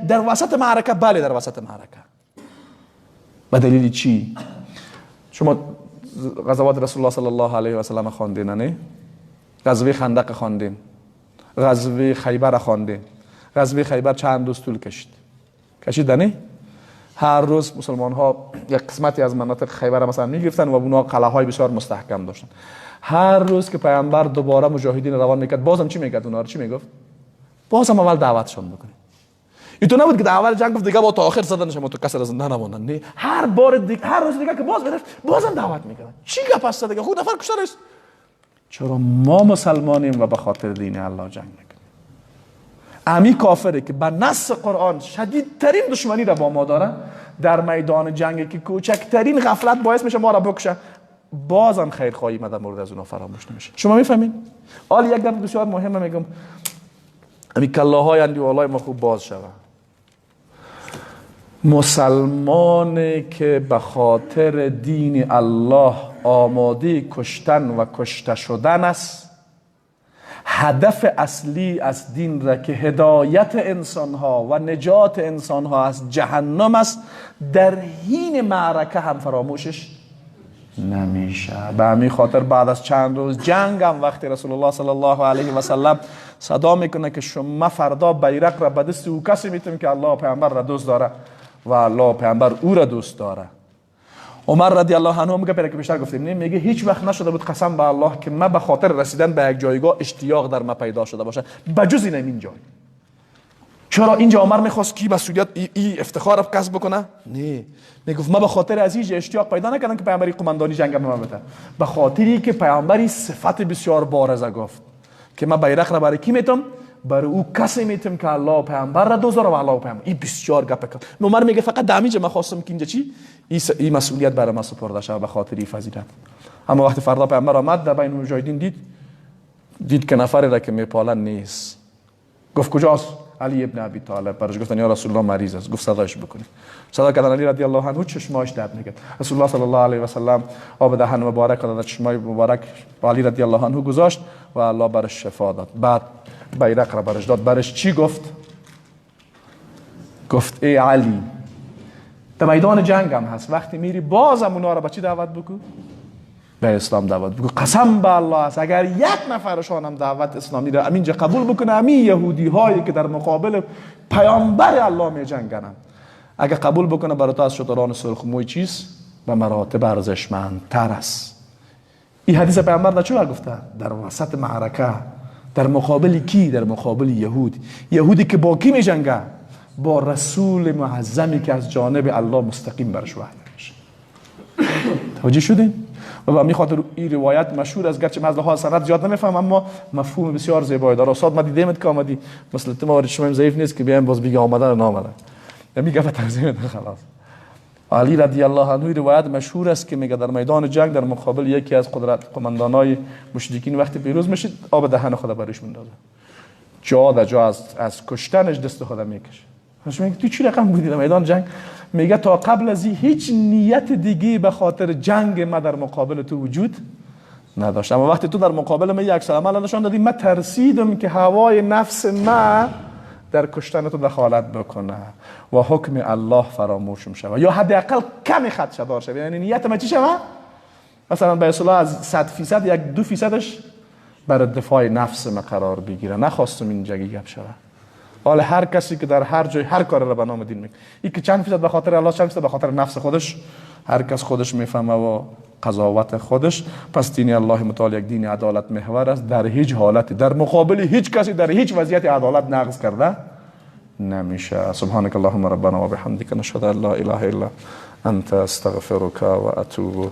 در وسط معرکه، بله در وسط معرکه. به دلیل چی؟ شما غزوات رسول الله صلی الله علیه و سلم خواندین نه؟ غزوه خندق خواندیم، غزوه خیبر خواندیم. غزوه خیبر چند روز طول کشید نه؟ هر روز مسلمان ها یک قسمتی از مناطق خیبر مثلا میگرفتن و اونا قلعه های بسیار مستحکم داشتن. هر روز که پیامبر دوباره مجاهدین روان میکرد، بازم چی میکرد؟ اونا رو چی میگفت؟ بازم اول دعوتشون بکنید. این تو نبود که در اول جنگ گفت دیگه با تا آخر زدن شما تو کس را زنده نموندن. نه، هر بار دیگه، هر روز دیگه که باز میرفت بازم دعوت میکردن. چی گپ است دیگه؟ خود نفر کشته است. چرا ما مسلمانیم و به خاطر دین الله جنگ میکنیم؟ امی کافره که به نص قرآن شدیدترین دشمنی را با ما داره، در میدان جنگ که کوچکترین غفلت باعث میشه ما را بکشه، بازم خیرخواهی ما در مورد از اونا فراموش نمیشه. شما میفهمین؟ حالا یک گپ بسیار مهمه میگم، امی کلاهای اندیوالای ما خوب باز شوه. مسلمانی که به خاطر دین الله آماده کشتن و کشته شدن است، هدف اصلی از دین را که هدایت انسانها و نجات انسانها از جهنم است، در حین معرکه هم فراموشش نمیشه. به همین خاطر بعد از چند روز جنگ هم وقتی رسول الله صلی الله علیه و سلم صدا میکنه که شما فردا بیرق را به دست او کسی میتیم که الله پیامبر را دوست داره و الله پیامبر او را دوست داره. عمر رضی الله عنه میگه، که بیشتر گفتیم نه، میگه هیچ وقت نشده بود قسم به الله که من به خاطر رسیدن به یک جایگاه اشتیاق در ما پیدا شده باشه بجز این جای. چرا اینجا عمر میخواست کی مسئولیت ای افتخار کسب بکنه؟ نه، میگفت من به خاطر از اینجا اشتیاق پیدا نکردم که پیامبری قماندانی جنگ به من بده، به خاطری که پیامبری صفت بسیار بارزه گفت که من بیرق را برای کی میتم؟ برای او کسی میتم که الله پیامبر را دوست داره و الله پیامبر. این بسیار گپ کرد. عمر میگه فقط در اینجا من خواستم که اینجا چی این مسئولیت برای من سپرده شود به خاطر این فضیلت. اما وقتی فردا پیامبر آمد در بین مجاهدین دید که نفری را که میپالن نیست. گفت کجاست؟ علی ابن ابی طالب. برش گفتن یا رسول الله مریض است. گفت صدایش بکنید. صدا کردن علی رضی الله عنه، چشماش درد میکرد. رسول الله صلی الله علیه و سلم آب دهن مبارک داد، چشمای مبارک علی رضی الله عنه گذاشت و الله برش شفا داد. بعد بیرق را برش داد. برش چی گفت؟ گفت ای علی، در میدان جنگ هم هست، وقتی میری بازم اونا را به چی دعوت بکو؟ به اسلام دعوت بکو. قسم به الله است اگر یک نفرشان هم دعوت اسلامی را همینجا قبول بکنه، همین یهودی هایی که در مقابل پیامبر الله می جنگن، اگر قبول بکنه برای تو از شتران سرخ موی چیز به مراتب ارزشمندتر است. این حدیث پیامبر در چه گفته؟ در وسط معرکه، در مقابل کی؟ در مقابل یهود. یهودی که با کی می جنگه؟ با رسول معظمی که از جانب الله مستقیم برش وحی میشه. توجه شدین؟ و به همین خاطر این روایت مشهور است، گرچه من از لحاظ سند زیاد نمیفهمم اما مفهوم بسیار زیبایی داره. استاد ما دیدیمت که آمدی، مثل تو ما شما ضعیف نیست که بیایم باز بگه آمدن نامدن، میگه به تنظیم خلاص. علی رضی الله عنه روایت مشهور است که میگه در میدان جنگ در مقابل یکی از قدرت قماندانای مشرکین وقتی پیروز میشید آب دهن خود برش میندازه، جا در جا از کشتنش دست خود میکشه. میگه تو چی رقم بودی در میدان جنگ؟ میگه تا قبل از هیچ نیت دیگه به خاطر جنگ ما در مقابل تو وجود نداشت، اما وقتی تو در مقابل من یک عمل نشان دادی، من ترسیدم که هوای نفس ما در کشتن تو دخالت بکنه و حکم الله فراموشم شود، یا حداقل کمی خدشه دار شود. یعنی نیت ما چی شود؟ مثلا به اصطلاح از 100% 1-2% برای دفاع نفس ما قرار بگیره. نخواستم این جگی گپ شود. حالا هر کسی که در هر جای هر کار را به نام دین میکنه، این که چند فیصد به خاطر الله، چند فیصد به خاطر نفس خودش، هر کس خودش میفهمه و قضاوت خودش. پس دین الله متعال یک دین عدالت محور است، در هیچ حالتی در مقابل هیچ کسی در هیچ وضعیت عدالت نقض کرده نمیشه. سبحانك اللهم ربنا و بحمدک نشهد ان لا اله الا انت استغفرک و اتوب